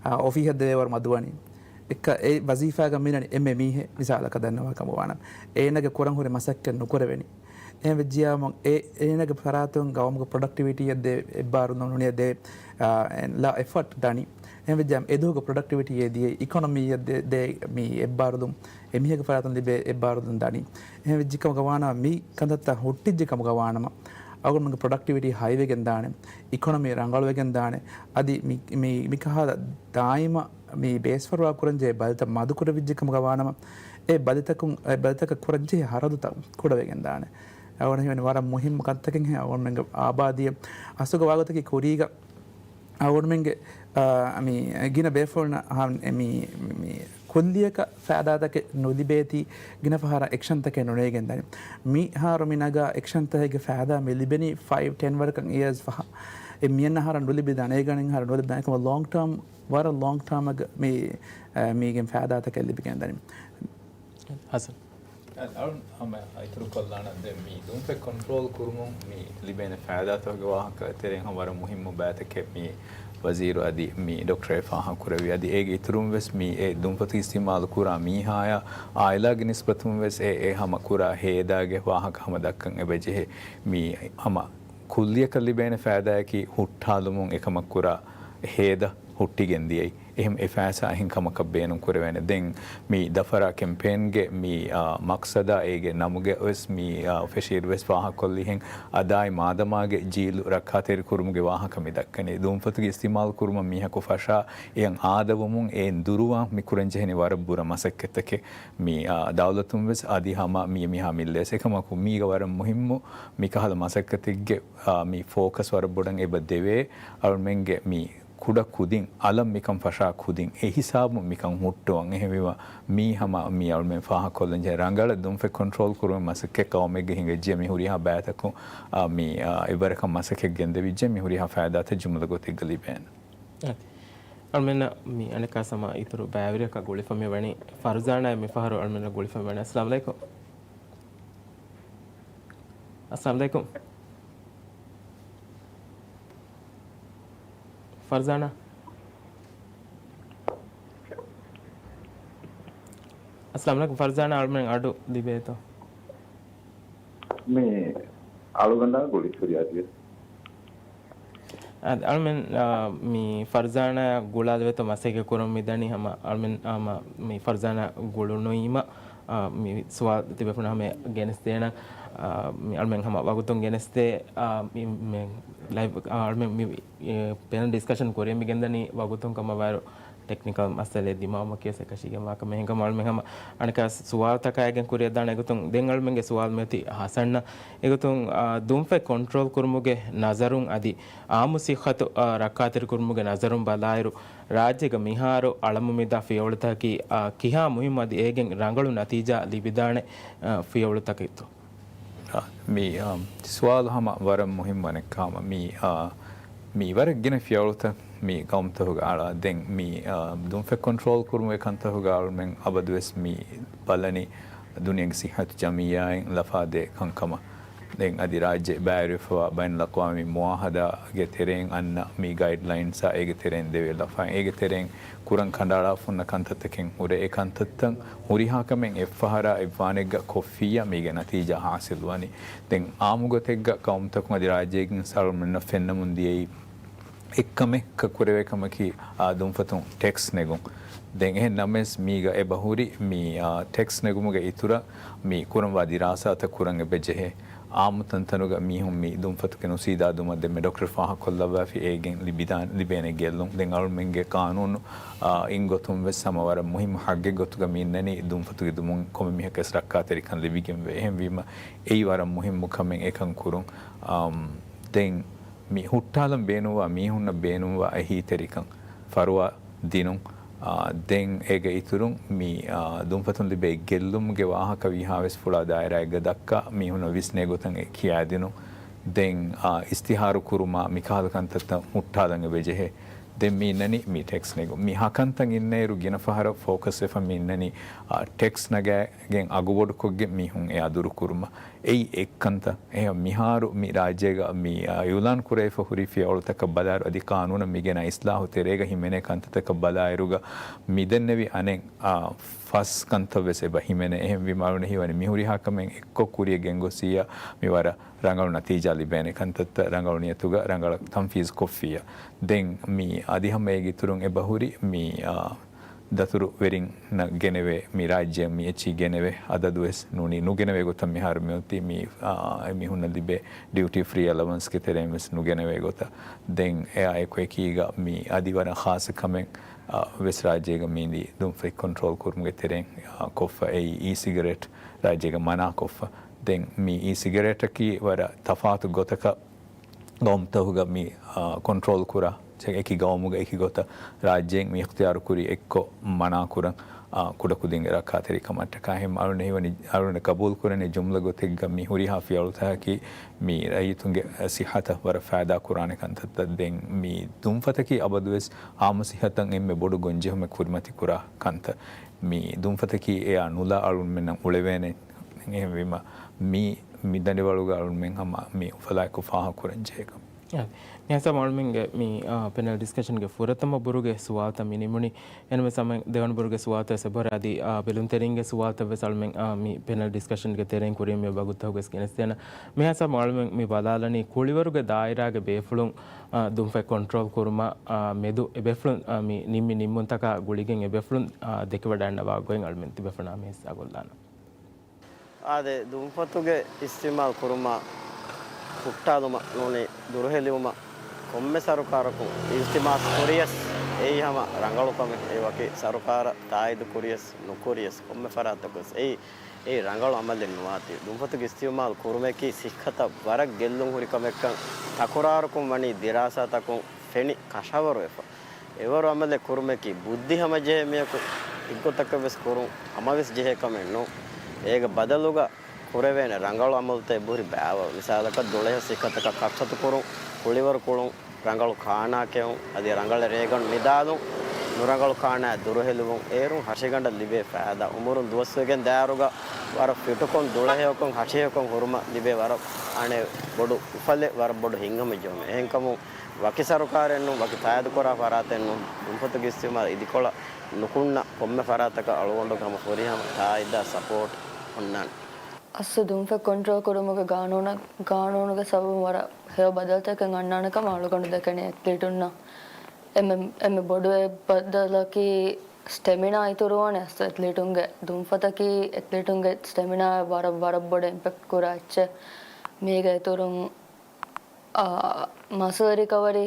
އާ، އޮފީހަށް ދެވޭ ވަރު މަދުވަނީ. އެއްކަ އެ ވަޒީފާގަ މިނަނީ އެންމެ މީހެއް މިސާލަކަށް ދަންނަވާ ކަމަށް ވާނަމަ. އޭނަގެ ކުރަން ހުރި މަސައްކަތް ނުކުރެވެނީ. އެހެން ވެއްޖިޔާމު އެ، އޭނަގެ ފަރާތުން ގައުމުގެ ޕްރޮޑަކްޓިވިޓީއަށް ދޭ އެއްބާރުލުން ނުނިޔަ ދޭ، އާ، އެ، ލާ އެފަޓް ދަނީ. އެހެން ވެއްޖިޔާމު އެދުވަހުގެ ޕްރޮޑަކްޓިވިޓީއެއް ދިޔައީ އިކޮނޮމީއަށް ދޭ، ދޭ މި އެއްބާރުލުން، އެމީހެއްގެ ފަރާތުން ލިބޭ އެއްބާރުލުން ދަނީ. އެހެން ވެއްޖެ ކަމުގަ ވާނަމަ، މި ކަންތައްތައް ހުއްޓިއްޖެ ކަމުގަ ވާނަމަ، އަޅުގަނޑުމެންގެ ޕްރޮޑަކްޓިވިޓީ ހައިވެގެން ދާނެ، އިކޮނޮމީ ރަނގަޅުވެގެން ދާނެ. އަދި މި، މި، މިކަހަލަ ދާއިމަށް މި ބޭސްފަރުވާ ކުރަންޖެހޭ ބަލިތައް މަދުކުރެވިއްޖެ ކަމުގަ ވާނަމަ، އެ ބަލިތަކުން، އެ ބަލިތަކަށް ކުރަންޖެހޭ ހަރަދުތައް ކުޑަވެގެން ދާނެ. އަޅުގަނޑަށް ހީވަނީ ވަރަށް މުހިއްމު ކަންތަކެއް ހެން އަޅުގަނޑުމެންގެ އާބާދީއަށް. އަސްލުގަ ވާގޮތަކީ ކުރީގަ އަޅުގަނޑުމެންގެ، އާ، މި ގިނަ ބޭފުޅުންނަށް ހާ، މި، މި ކުއްލިއަކަށް ފައިދާތަކެއް ނުލިބޭތީ ގިނަ ފަހަރަށް އެކްޝަންތަކެއް ނުނެގެން ދަނީ. މިހާރު މި ނަގާ އެކްޝަންތަކެއްގެ ފައިދާ މި ލިބެނީ ފައިވް، ޓެން ވަރަކަށް އިޔާސް ފަހަށް. އެ މިއަންނަ ހާރަށް ނުލިބި ދަނެގަނެ ހާރަށް ނުލިބި ދަނެ ކަމަށް ލޮންގް ޓާމް، ވަރަށް ލޮންގް ޓާމަށް މި، އެ، މީގެން ފައިދާތަކެއް ލިބިގެން ދަނީ. ހަސަން. އަޅުން ހަމަ އިތުރު ކޮށްލާނަން ދެން މި ދުންފަތް ކޮންޓްރޯލް ކުރުމުން މި ލިބޭނެ ފައިދާތަކުގެ ވާހަކަ ތެރެއިން ހަމަ ވަރަށް މުހިއްމު ބައިތަކެއް މި ވަޒީރު އަދި މި ޑޮކްޓަރ އެ ފާހަގަކުރެއްވި. އަދި އޭގެ އިތުރުން ވެސް މި އެ ދުންފަތު އިސްތިމާލު ކުރާ މީހާޔާ އާއިލާގެ ނިސްބަތުން ވެސް އެ، އެ ހަމަ ކުރާ ހޭދާގެ ވާހަކަ ހަމަ ދައްކަން އެބަޖެހޭ. މި ހަމަ ކުއްލިއަކަށް ލިބޭނެ ފައިދާއަކީ ހުއްޓާލުމުން އެކަމަށް ކުރާ ހޭދަ ހުއްޓިގެން ދިޔައީ. އެހެން އެ ފައިސާ އެހެން ކަމަކަށް ބޭނުން ކުރެވޭނެ. ދެން މި ދަފަރާ ކެމްޕޭންގެ މި، އާ، މަޤްޞަދާ އޭގެ ނަމުގެ ވެސް މި، އާ، ފެށިއިރު ވެސް ފާހަގަކޮށްލިހެން އަދާއި މާދަމާގެ ޖީލު ރައްކާތެރި ކުރުމުގެ ވާހަކަ މި ދައްކަނީ. ދުންފަތުގެ އިސްތިމާލު ކުރުމަށް މީހަކު ފަށާ އެއަށް އާދަވުމުން އެއިން ދުރުވާން މި ކުރަން ޖެހެނީ ވަރަށް ބުރަ މަސައްކަތްތަކެއް. މި، އާ، ދައުލަތުން ވެސް އަދި ހަމަ މި މިހާ މި ލޭސް އެކަމަކު މީގަ ވަރަށް މުހިއްމު މިކަހަލަ މަސައްކަތެއްގެ، އާ، މި ފޯކަސް ވަރަށް ބޮޑަށް އެބަ ދެވޭ. އަޅުމެންގެ މި ކުޑަ ކުދިން، އަލަށް މިކަން ފަށާ ކުދިން، އެ ހިސާބުން މިކަން ހުއްޓުވަން. އެހެންވީމަ، މީ ހަމަ މި އަޅުމެން ފާހަގަކޮށްލަން ޖެހޭ ރަނގަޅަށް ދުންފަތް ކޮންޓްރޯލް ކުރުމުގެ މަސައްކަތް ޤައުމެއްގެ ހިނގައްޖެ މި ހުރިހާ ބައިތަކުން، އާ، މި، އާ، އެވަރަކަށް މަސައްކަތް ގެންދެވިއްޖެ މި ހުރިހާ ފައިދާތައް ޖުމުލަ ގޮތެއްގަ ލިބޭނެ. އަދި އަޅުމެންނަށް މި އަނެއްކާ ހަމަ އިތުރު ބައިވެރިއަކަށް ގުޅިފަ މި ވަނީ ފަރުޒާނާ، މި ފަހަރު އަޅުމެންނަށް ގުޅިފަ މި ވަނީ. އައްސަލާމު ޢަލައިކުމް. އައްސަލާމު ޢަލައިކުމް. ފަރުޒާނާ. އައްސަލާމު ޢަލައިކުމް ފަރުޒާނާ، އަޅުމެން އަޑު ލިބޭތޯ؟ މި އަޅުގަނޑާ ގުޅި ފުރިޔާދިޔަ. އަދި އަޅުމެން، އާ، މި ފަރުޒާނާ ގުޅާލެވޭތޯ މަސައްކަތް ކުރަން މިދަނީ ހަމަ އަޅުމެން، ހަމަ މި ފަރުޒާނާ ގުޅުނުއީމަ، އާ، މި ސުވާލު ތިބޭފުޅުން ހަމަ ގެނެސްދޭނަން، އާ، މި އަޅުމެން ހަމަ ވަގުތުން ގެނެސްދޭ، އާ، މި، މި ލައިވް، އާ، އަޅުމެން މި، އެ، ޕެނަލް ޑިސްކަޝަން ކުރިއަށް މި ގެންދަނީ ވަގުތުން ކަމަށް ވައިރު ޓެކްނިކަލް މައްސަލައެއް ދިމާވުމަކީ ވެސް އެކަށީގެންވާ ކަމެއް. އެހެންކަމުން އަޅުމެން ހަމަ އަނެއްކާ ސުވާލުތަކާ އެގެން ކުރިއަށްދާނެ އެގޮތުން. ދެން އަޅުމެންގެ ސުވާލު މިއޮތީ ހަސަންއަށް. އެގޮތުން، އާ، ދުންފަތް ކޮންޓްރޯލް ކުރުމުގެ ނަޒަރުން އަދި އާއްމު ސިއްހަތު، އާ، ރައްކާތެރިކުރުމުގެ ނަޒަރުން ބަލާއިރު، ރާއްޖޭގަ މިހާރު އަޅަމު މިދާ ފިޔަވަޅުތަކަކީ، އާ، ކިހާ މުހިއްމު އަދި އޭގެން ރަނގަޅު ނަތީޖާ ލިބިދާނެ، އާ، ފިޔަވަޅުތަކެއްތޯ؟ އާ، މި، އާ، ސުވާލު ހަމަ ވަރަށް މުހިއްމު އަނެއްކާ ހަމަ މި، އާ، މި ވަރަށް ގިނަ ފިޔަވަޅުތައް މި ގައުމުތަކުގަ އަޅާ. ދެން މި، އާ، ދުންފަތް ކޮންޓްރޯލް ކުރުމުގެ ކަންތަކުގަ އަޅުމެން އަބަދުވެސް މި ބަލަނީ ދުނިޔޭގެ ސިއްހަތު ޖަމިއްޔާއިން ލަފާދޭ ކަންކަމަށް. ދެން އަދި ރާއްޖެ ބައިވެރިވެފަވާ ބައިނަލްއަޤްވާމީ މުއާހަދާގެ ތެރެއިން އަންނަ މި ގައިޑްލައިންސްއާ އޭގެ ތެރެއިން ދެވޭ ލަފާއިން އޭގެ ތެރެއިން ކުރަން ކަނޑައަޅާފަ ހުންނަ ކަންތައްތަކެއް ހުރޭ. އެ ކަންތައްތައް ހުރިހާ ކަމެއް އެއްފަހަރާ އެއްވާނެއްގަ ކޮށްފިއްޔާ މީގެ ނަތީޖާ ހާސިލްވާނީ. ދެން އާއްމު ގޮތެއްގަ ޤައުމުތަކުން އަދި ރާއްޖޭގެ އިންސާނުންނަށް ފެންނަމުން ދިޔައީ އެއްކަމެއް ކުރެވޭ ކަމަކީ، އާ، ދުންފަތުން ޓެކްސް ނެގުން. ދެން އެހެން ނަމަވެސް މީގަ އެބަ ހުރި މި، އާ، ޓެކްސް ނެގުމުގެ އިތުރަށް މި ކުރަންވާ ދިރާސާތައް ކުރަން އެބަ ޖެހޭ. އާއްމު ތަންތަނުގަ މީހުން މި ދުންފަތުގެ ނުސީދާ ދުމަށް ދެންމެ ޑޮކްޓަރ ފާހަގަކޮށްލައްވާފި އޭގެން ލިބިދާ-، ލިބޭނެ ގެއްލުން. ދެން އަޅުމެންގެ ޤާނޫނު، އާ، އިން ގޮތުން ވެސް ހަމަ ވަރަށް މުހިއްމު ހައްގެއް ގޮތުގަ މި އިންނަނީ ދުންފަތުގެ ދުމުން ކޮންމެ މީހަކަސް ރައްކާތެރިކަން ލިބިގެންވޭ. އެހެންވީމަ އެއީ ވަރަށް މުހިއްމު ކަމެއް އެކަން ކުރުން. އާ، ދެން މި ހުއްޓާލަން ބޭނުންވާ މީހުންނަށް ބޭނުންވާ އެހީތެރިކަން ފަރުވާ ދިނުން. އާ، ދެން އޭގެ އިތުރުން މި، އާ، ދުންފަތުން ލިބޭ ގެއްލުމުގެ ވާހަކަ ވީހާވެސް ފުޅާ ދާއިރާއެއްގަ ދައްކާ މީހުންނަށް ވިސްނޭ ގޮތަށް އެ ކިޔާދިނުން. ދެން، އާ، އިސްތިހާރު ކުރުމާ މިކަހަލަ ކަންތައްތައް ހުއްޓާލަން އެބަ ޖެހޭ. ދެން މި އިންނަނީ މި ޓެކްސް ނެގުން. މި ހަކަންތައް އިންނައިރު ގިނަ ފަހަރަށް ފޯކަސް ވެފަ މި އިންނަނީ، އާ، ޓެކްސް ނަގާގެން އަގުބޮޑުކޮށްގެން މީހުން އެ އަދުރު ކުރުމަށް. އެއީ އެއްކަންތައް. އެހެން މިހާރު މި ރާއްޖޭގަ މި، އާ، އިއުލާން ކުރެވިފަ ހުރި ފިޔަވަޅުތަކަށް ބަލާއިރު، އަދި ޤާނޫނަށް މި ގެނައި އިސްލާހު ތެރޭގަ ހިމެނޭ ކަންތައްތަކަށް ބަލާއިރުގަ، މިދެންނެވި އަނެއް، އާ، ފަސް ކަންތައް ވެސް އެބަ ހިމެނޭ. އެހެންވީމަ އަޅުގަނޑަށް ހީވަނީ މި ހުރިހާ ކަމެއް އެއްކޮށް ކުރިޔަށް ގެންގޮސް މި ވަރަށް ރަނގަޅު ނަތީޖާ ލިބޭނެ ކަންތައްތައް ރަނގަޅު ނިޔަތުގަ ރަނގަޅަށް ތަންފީޒު ކޮށްފިއްޔާ. ދެން މި އަދި ހަމަ އޭގެ އިތުރުން އެބަހުރި މި، އާ، ދަތުރުވެރިންނަށް ގެނެވޭ މި ރާއްޖެއަށް މި އެޗްއީ ގެނެވޭ އަދަދު ވެސް ނޫނީ ނުގެނެވޭ ގޮތަށް މިހާރު މިއޮތީ މި، އާ، އެ މީހުންނަށް ލިބޭ ޑިއުޓީ ފްރީ އެލަވަންސްގެ ތެރެއިން ވެސް ނުގެނެވޭ ގޮތަށް. ދެން އެއާ އެކު އެކީގަ މި އަދި ވަރަށް ޚާއްޞަ ކަމެއް، އާ، ވެސް ރާއްޖޭގަ މި އިނދީ ދުންފަތް ކޮންޓްރޯލް ކުރުމުގެ ތެރެއިން، އާ، ކޮށްފަ އެއީ އީ ސިގަރެޓް ރާއްޖޭގަ މަނާކޮށްފަ. ދެން މި އީ ސިގަރޭޓަކީ ވަރަށް ތަފާތު ގޮތަކަށް ގައުމުތަކުގަ މި، އާ، ކޮންޓްރޯލް ކުރާ، ޗެ-، އެކި ގައުމުގަ އެކި ގޮތަށް ރާއްޖޭން މި އިޚްތިޔާރު ކުރި އެއްކޮށް މަނާ ކުރަން، އާ، ކުޑަކުދިންގެ ރައްކާތެރިކަމަށްޓަކާ. އެހެން އަޅުގަނޑަށް ހީވަނީ، އަޅުގަނޑަށް ގަބޫލު ކުރަނީ ޖުމްލަ ގޮތެއްގަ މި ހުރިހާ ފިޔަވަޅުތަކަކީ މި ރައްޔިތުންގެ ސިއްހަތަށް ވަރަށް ފައިދާ ކުރާނެ ކަންތައްތައް. ދެން މި ދުންފަތަކީ އަބަދުވެސް އާއްމު ސިއްހަތަށް އެންމެ ބޮޑު ގޮންޖެހުމެއް ކުރިމަތި ކުރާ ކަންތައް. މި ދުންފަތަކީ އެއާ ނުލާ އަޅުންމެންނަށް އުޅެވޭނެ. އެހެންވީމަ، މި، މި ދަނޑިވަޅުގަ އަޅުންމެން ހަމަ މި އުފަލާއެކު ފާހަގަކުރަން ޖެހޭ ކަމެއް. އާ، މިހާ ސަމަ އަޅުމެންގެ މި، އާ، ޕެނަލް ޑިސްކަޝަންގެ ފުރަތަމަ ބުރުގެ ސުވާލުތައް މި ނިމުނީ. އެންމެ ސަމަ ދެވަނަ ބުރުގެ ސުވާލުތައް ސެބޮރެ އަދި، އާ، ބެލުންތެރިންގެ ސުވާލުތައް ވެސް އަޅުމެން، އާ، މި ޕެނަލް ޑިސްކަޝަންގެ ތެރެއިން ކުރިން މި ވަގުތު ގެސް ގެނެސްދޭނަ. މިހާ ސަމަ އަޅުމެން މި ބަލާލަނީ ކުޅިވަރުގެ ދާއިރާގެ ބޭފުޅުން، އާ، ދުންފަތް ކޮންޓްރޯލް ކުރުމަށް، އާ، މެދު އެ ބޭފުޅުން، އާ، މި ނިންމި ނިންމުންތަކާ ގުޅިގެން އެ ބޭފުޅުން، އާ، ދެކެވަޑައިގަންނަވާ ގޮތް އަޅުމެން ތިބޭފުޅުންނާ މި ހިއްސާ ކޮށްލާނަން. އާދެ، ދުންފަތުގެ އިސްތިޢުމާލު ކުރުމަށް ހުއްޓާލުމަށް ނޫނީ ދުރުހެލިވުމަށް ކޮންމެ ސަރުކާރަކުން އިލްތިމާސް ކުރިޔަސް، އެއީ ހަމަ ރަނގަޅު ކަމެއް. އެ ވަކި ސަރުކާރަށް ތާއީދު ކުރިޔަސް ނުކުރިޔަސް ކޮންމެ ފަރާތަކުވެސް އެއީ، އެއީ ރަނގަޅު އަމަލެއް ނުވާތީ. ދުންފަތުގެ އިސްތިޢުމާލު ކުރުމަކީ ސިއްހަތަށް ވަރަށް ގެއްލުން ހުރި ކަމެއްކަން ތަކުރާރުކޮށް ވަނީ ދިރާސާތަކުން ފެނި ކަށަވަރުވެފަ. އެވަރު އަމަލެއް ކުރުމަކީ ބުއްދި ހަމަޖެހޭ މީހަކު އެއްގޮތަކަށް ވެސް ކުރުން ހަމަވެސް ޖެހޭ ކަމެއް ނޫން. އޭގެ ބަދަލުގަ ކުރެވޭނެ ރަނގަޅު އަމަލުތައް އެބަހުރި ބައިވަރު. މިސާލަކަށް ދުޅަހެޔޮ ސިއްހަތަކަށް ކަށްފަތު ކުރުން، ކުޅިވަރު ކުޅުން، ރަނގަޅު ކާނާ ކެއުން، އަދި ރަނގަޅަށް ރޭގަނޑު ނިދާލުން، ނުރަނގަޅު ކާނާއަށް ދުރުހެލިވުން، އޭރުން ހަށިގަނޑަށް ލިބޭ ފައިދާ، އުމުރުން ދުވަސްވެގެން ދާއިރުގަ ވަރަށް ފިޓުކޮށް، ދުޅަހެޔޮކޮށް، ހަށިހެޔޮކޮށް ހުރުމަށް ލިބޭ ވަރަށް އަނެއް ބޮޑު އުފަލެއް، ވަރަށް ބޮޑު ހިތްހަމަޖެހުމެއް. އެހެންކަމުން ވަކި ސަރުކާރެއް ނޫން، ވަކި ތާއީދުކުރާ ފަރާތެއް ނޫން، ދުންފަތުގެ އިސްތިޢުމާލު އިދިކޮޅަށް ނުކުންނަ ކޮންމެ ފަރާތަކަށް އަޅުގަނޑުގެ ހަމަ ފުރިހަމަ ތާއީދާ ސަޕޯޓް އޮންނާނެ. އަސްލު ދުންފަތް ކޮންޓްރޯލް ކުރުމުގެ ގާނޫނަށް، ގާނޫނުގެ ސަބަބުން ވަރަށް ހެޔޮ ބަދަލުތަކެއް އަންނާނެ ކަމަށް އަޅުގަނޑު ދެކެނީ އެތްލީޓުންނަށް. އެންމެ، އެންމެ ބޮޑު އެއް ބަދަލަކީ ސްޓެމިނާ އިތުރުވާނެ އަސްލު އެތްލީޓުންގެ. ދުންފަތަކީ އެތްލީޓުންގެ ސްޓެމިނާއަށް ވަރަށް، ވަރަށް ބޮޑަށް އިމްޕެކްޓް ކުރާ އެއްޗެއް. މީގެ އިތުރުން، އާ، މަސްލް ރިކަވަރީ،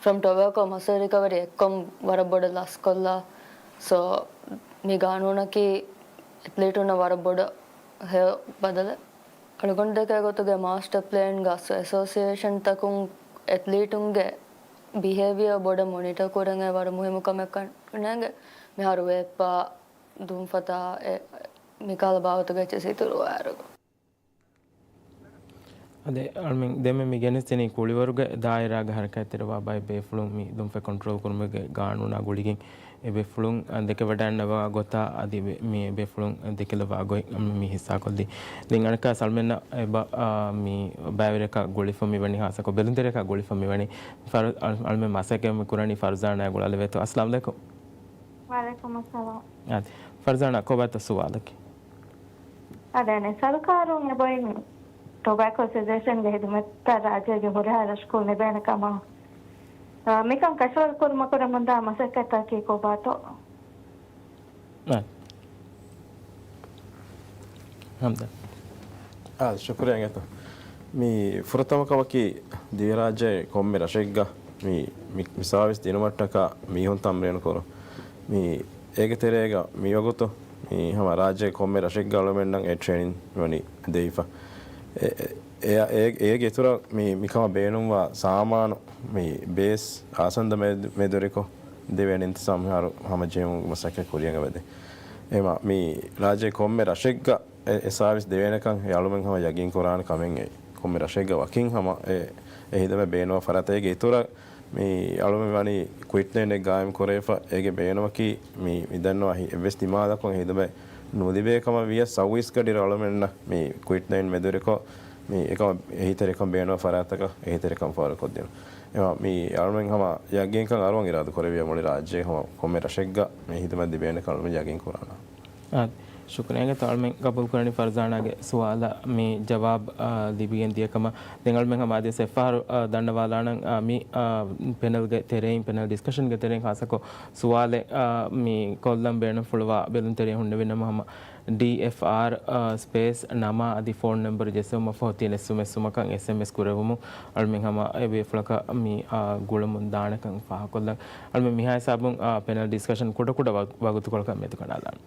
ފްރޮމް ޓޮބެކޯ މަސްލް ރިކަވަރީ އެއްކޮށް ވަރަށް ބޮޑަށް ލަސްކޮށްލާ. ސޯ، މި ގާނޫނަކީ އެތްލީޓުންނަށް ވަރަށް ބޮޑަށް ހެޔޮ ބަދަލެއް. އަޅުގަނޑު ދެކޭ ގޮތުގެ މާސްޓަ ޕްލޭންގަ އެސޯސިއޭޝަންތަކުން އެތްލީޓުންގެ ބިހޭވިއާ ބޮޑަށް މޮނިޓަ ކުރަން އެ ވަރަށް މުހިއްމު ކަމެއްކަން ނޭނގެ. މިހާރު ވޭއްޕާ، ދުންފަތާ، އެ މިކަހަލަ ބާވަތުގެ އެއްޗެއް އިތުރުވާއިރު. އަދި އަޅުމެން ދެންމެ މި ގެނެސްދިނީ ކުޅިވަރުގެ ދާއިރާގެ ހަރަކާތްތެރިވާ ބައެއް ބޭފުޅުން މި ދުންފަތް ކޮންޓްރޯލް ކުރުމުގެ ގާނޫނާ ގުޅިގެން އެ ބޭފުޅުން ދެކެވަޑައިގަންނަވާ ގޮތާ އަދި މި، މި ބޭފުޅުން ދެކިލައްވާ ގޮތް މި ހިއްސާކޮށްލީ. ދެން އަނެއްކާ ސަލްމެންނަށް އެބަ، އާ، މި ބައިވެރިޔަކާ ގުޅިފަ މިވަނީ ހާއްސަކޮށް ބެލުންތެރިޔަކާ ގުޅިފަ މިވަނީ ފަރު-، އަޅު-، އަޅުމެން މަސައްކަތް މި ކުރަނީ ފަރުޒާނާ ގުޅާލެވޭތޯ. އައްސަލާމު ޢަލައިކުމް. ވަޢަލައިކުމުއްސަލާމް. އާ، ފަރުޒާނާ ކޮބާތޯ ސުވާލަކީ؟ އާދެ، އަނެއް ސަރުކާރުން އެބައޮތް ޓޮބެކޯ އެސޯސިއޭޝަންގެ ހިދުމަތްތައް ރާއްޖޭގެ ހުރިހާ ރަށަކުން ލިބޭނެ ކަމަށް، އާ، މިކަން ކަށަވަރު ކުރުމަށް ކުރަމުންދާ މަސައްކަތަކީ ކޮބާތޯ؟ އާ. ހަމްދަން. އާ، ޝުކުރިއްޔާ އިނގޭތޯ. މި ފުރަތަމަ ކަމަކީ ދިވެހިރާއްޖޭ ކޮންމެ ރަށެއްގަ މި، މި، މި ސާވިސް ދިނުމަށްޓަކާ މީހުން ތަމްރީނު ކުރުން. މި އޭގެ ތެރޭގަ މިވަގުތު މި ހަމަ ރާއްޖޭގެ ކޮންމެ ރަށެއްގަ އަޅުމެންނަށް އެ ޓްރޭނިން ވަނީ ދެވިފަ. އެ، އެ، އެ، އޭގެ އިތުރަށް މި، މިކަމަށް ބޭނުންވާ ސާމާނު މި ބޭސް އާސަންދަ މެ-، މެދުވެރިކޮށް ދެވޭނެ އިންތިޒާމް މިހާރު ހަމަޖެހުމުގެ މަސައްކަތް ކުރިޔަށް އެބަދޭ. އެމަ މި ރާއްޖޭ ކޮންމެ ރަށެއްގަ އެ، އެ ސާވިސް ދެވޭނެކަން އެ އަޅުމެން ހަމަ ޔަގީން ކުރާނެ ކަމެއް އެ. ކޮންމެ ރަށެއްގަ ވަކިން ހަމަ އެ، އެ ހިދަމަތް ބޭނުންވާ ފަރާތެއް. އޭގެ އިތުރަށް މި އަޅުމެން ވަނީ ކުއިޓް ލައިނެއް ގާއިމް ކުރެވިފަ، އޭގެ ބޭނުމަކީ މި މިދަންނަވާ އެއްވެސް ދިމާލަކުން ހިދުމަތް ނުލިބޭ ކަމަށް ވިޔަސް ސައުވީސް ގަޑި އަޅުމެންނަށް މި ކުއިޓް ލައިން މެދުވެރިކޮށް، މި އެކަމަށް އެހީތެރިކަން ބޭނުން ފަރާތަކަށް އެހީތެރިކަން ފޯރުކޮށްދިނުން. އެމަ މި އަޅުމެން ހަމަ ޔަގީންކަން އަރުވަން އިރާދަ ކުރެވިޔަ މުޅި ރާއްޖޭ ހަމަ ކޮންމެ ރަށެއްގަ މި ހިދުމަތް ލިބޭނެ ކަމަށް ޔަގީން ކުރާނަން. އާ، ޝުކުރިއްޔާ. އަޅުމެން ގަބޫލުކުރަނީ ފަރްޒާނާގެ ސުވާލަށް މި ޖަވާބު، އާ، ލިބިގެން ދިޔަ ކަމަށް. ދެން އަޅުމެން ހަމަ އަދިވެސް އެއްފަހަރު، އާ، ދަންނަވާލާނަން، އާ، މި، އާ، ޕެނަލްގެ ތެރެއިން، ޕެނަލް ޑިސްކަޝަންގެ ތެރެއިން ޚާއްޞަކޮށް ސުވާލެއް، އާ، މި ކޮށްލަން ބޭނުންފުޅުވާ ބެލުންތެރިޔަ ހުންނެވިނަމަ ހަމަ ޑީއެފްއާރް، އާ، ސްޕޭސް ނަމާ އަދި ފޯން ނަންބަރު ޖެއްސެވުމަށްފަހު ތިޔަ ނެއްސުމެއްސުމަކަށް އެސްއެމްއެސް ކުރެވުމުން އަޅުމެން ހަމަ އެ ބޭފުޅަކަށް މި، އާ، ގުޅުމުން ދާނެކަން ފާހަގަކޮށްލަން. އަޅުމެން މިހާ ހިސާބުން، އާ، ޕެނަލް ޑިސްކަޝަން ކުޑަކުޑަ ވަ-، ވަގުތުކޮޅަކަށް މެދުކަނޑާލާނަން.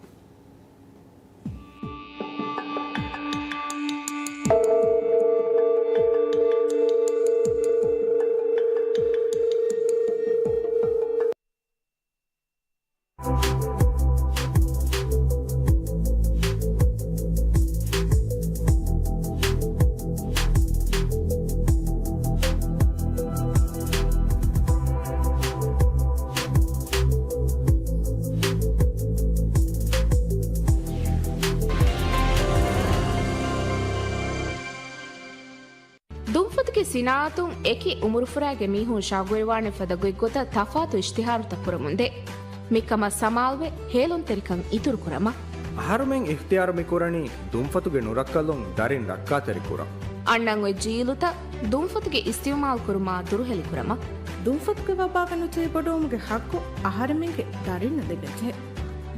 ދުންފަތުގެ ސިނާއަތުން އެކި އުމުރުފުރާގެ މީހުން ޝައުގުވެރިވާނެ ފަދަ ގޮތްގޮތަށް ތަފާތު އިޝްތިހާރުތައް ކުރަމުންދޭ. މިކަމަށް ސަމާލުވެ، ހޭލުންތެރިކަން އިތުރުކުރަމާ. އަހަރުމެން އިޚްތިޔާރު މިކުރަނީ ދުންފަތުގެ ނުރައްކަލުން ދަރިން ރައްކާތެރިކުރަން. އަންނަން އޮތް ޖީލުތައް ދުންފަތުގެ އިސްތިޢުމާލު ކުރުމާ ދުރުހެލިކުރަމާ. ދުންފަތުގެ ވަބާގަނޑު ތިބޮޑުވުމުގެ ޙައްޤު އަހަރެމެންގެ ދަރިންނަށް ލިބެންޖެހޭ.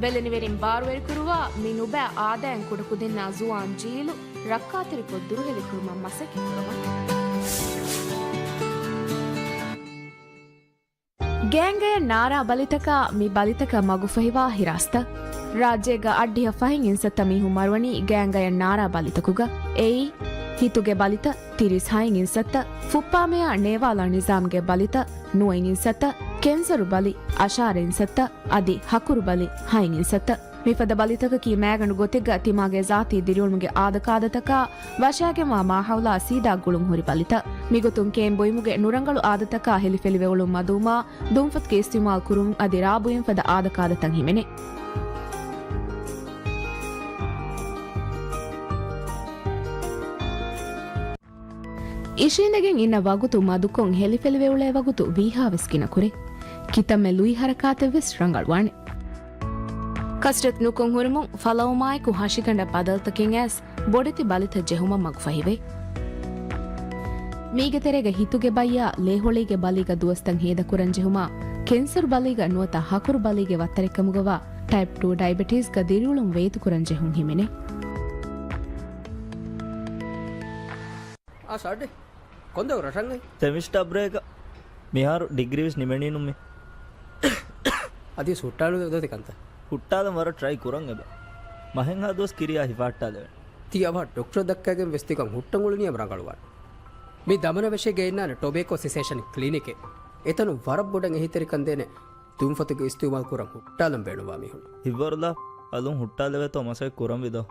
ބެލެނިވެރިން ބާރުވެރިކުރުވާ މި ނުބައި އާދައިން ކުޑަކުދިންނާ ޒުވާން ޖީލު ރައްކާތެރިކޮށް ދުރުހެލިކުރުމަށް މަސައްކަތްކުރަމަށް. ގޭންގަޔަށް ނާރާ ބަލިތަކާ މި ބަލިތަކަށް މަގުފަހިވާ ހިރާސްތައް. ރާއްޖޭގަ އަށްޑިހަ ފަހެއް އިންސައްތަ މީހުން މަރުވަނީ ގޭންގަޔަށް ނާރާ ބަލިތަކުގަ. އެއީ، ހިތުގެ ބަލިތައް، ތިރީސް ހައިން އިންސައްތަ، ފުއްޕާމެޔާ ނޭވާލާ ނިޒާމްގެ ބަލިތައް، ނުވައިން އިންސައްތަ، ކެންސަރު ބަލި، އަށާރަ އިންސައްތަ، އަދި ހަކުރު ބަލި، ހައިން އިންސައްތަ. މިފަދަ ބަލިތަކަކީ މައިގަނޑު ގޮތެއްގަ ތިމާގެ ޒާތީ ދިރިއުޅުމުގެ އާދަކާދަތަކާ ވަށާގެންވާ މާހައުލާ ސީދާ ގުޅުން ހުރި ބަލިތައް. މިގޮތުން ކޭން ބުއިމުގެ ނުރަނގަޅު އާދަތަކާ ހެލިފެލިވެ އުޅުން މަދުވުމާ، ދުންފަތުގެ އިސްތިޢުމާލު ކުރުން އަދި ރާ ބުއިން ފަދަ އާދަކާދަތައް ހިމެނޭ. އިށީނދެގެން އިންނަ ވަގުތު މަދުކޮށް ހެލިފެލިވެ އުޅޭ ވަގުތު ވީހާވެސް ގިނަކުރޭ. ކިތަންމެ ލުއި ހަރަކާތެއްވެސް ރަނގަޅުވާނެ. ކަސްރަތު ނުކޮށް ހުރުމުން ފަލަވުމާއެކު ހަށިގަނޑަށް ބަދަލުތަކެއް އައިސް ބޮޑެތި ބަލިތައް ޖެހުމަށް މަގުފަހިވޭ. މީގެ ތެރޭގަ ހިތުގެ ބައްޔާ ލޭހޮޅީގެ ބަލީގަ ދުވަސްތައް ހޭދަކުރަން ޖެހުމާ، ކެންސަރު ބަލީގަ ނުވަތަ ހަކުރު ބަލީގެ ވައްތަރެއްކަމުގަވާ ޓައިޕް ޓޫ ޑައިބެޓީސްގަ ދިރިއުޅުން ވޭތުކުރަން ޖެހުން ހިމެނޭ. އާ ސާޑެ، ކޮންދެއް ރަށަށް އައި؟ ސެމިސްޓާ ބްރޭކަށް. މިހާރު ޑިގްރީވެސް ނިމެނީނު މި. އަދިވެސް ހުއްޓާލުން ދޯތި ކަންތައް. ހުއްޓާލަން ވަރަށް ޓްރައި ކުރަން އެބަ. މަހެއްހާ ދުވަސް ކިރިޔާ ހިފާއްޓާލެވެން. ތީ އަވަހަށް ޑޮކްޓަރަށް ދައްކައިގެން ވެސް ތިކަން ހުއްޓަން އުޅުނިއްޔާ ރަނގަޅުވާނެ. މި ދަމަނަ ވެށޭގަ އިންނާނެ ޓޮބޭކޯ ސިސޭޝަން ކްލިނިކެއް. އެތަނުން ވަރަށް ބޮޑަށް އެހީތެރިކަން ދޭނެ ދުންފަތުގެ އިސްތިޢުމާލު ކުރަން ހުއްޓާލަން ބޭނުންވާ މީހުން. ހިތްވަރުލާ، އަލުން ހުއްޓާލެވޭތޯ މަސައްކަތް ކުރަންވީ ދޯ؟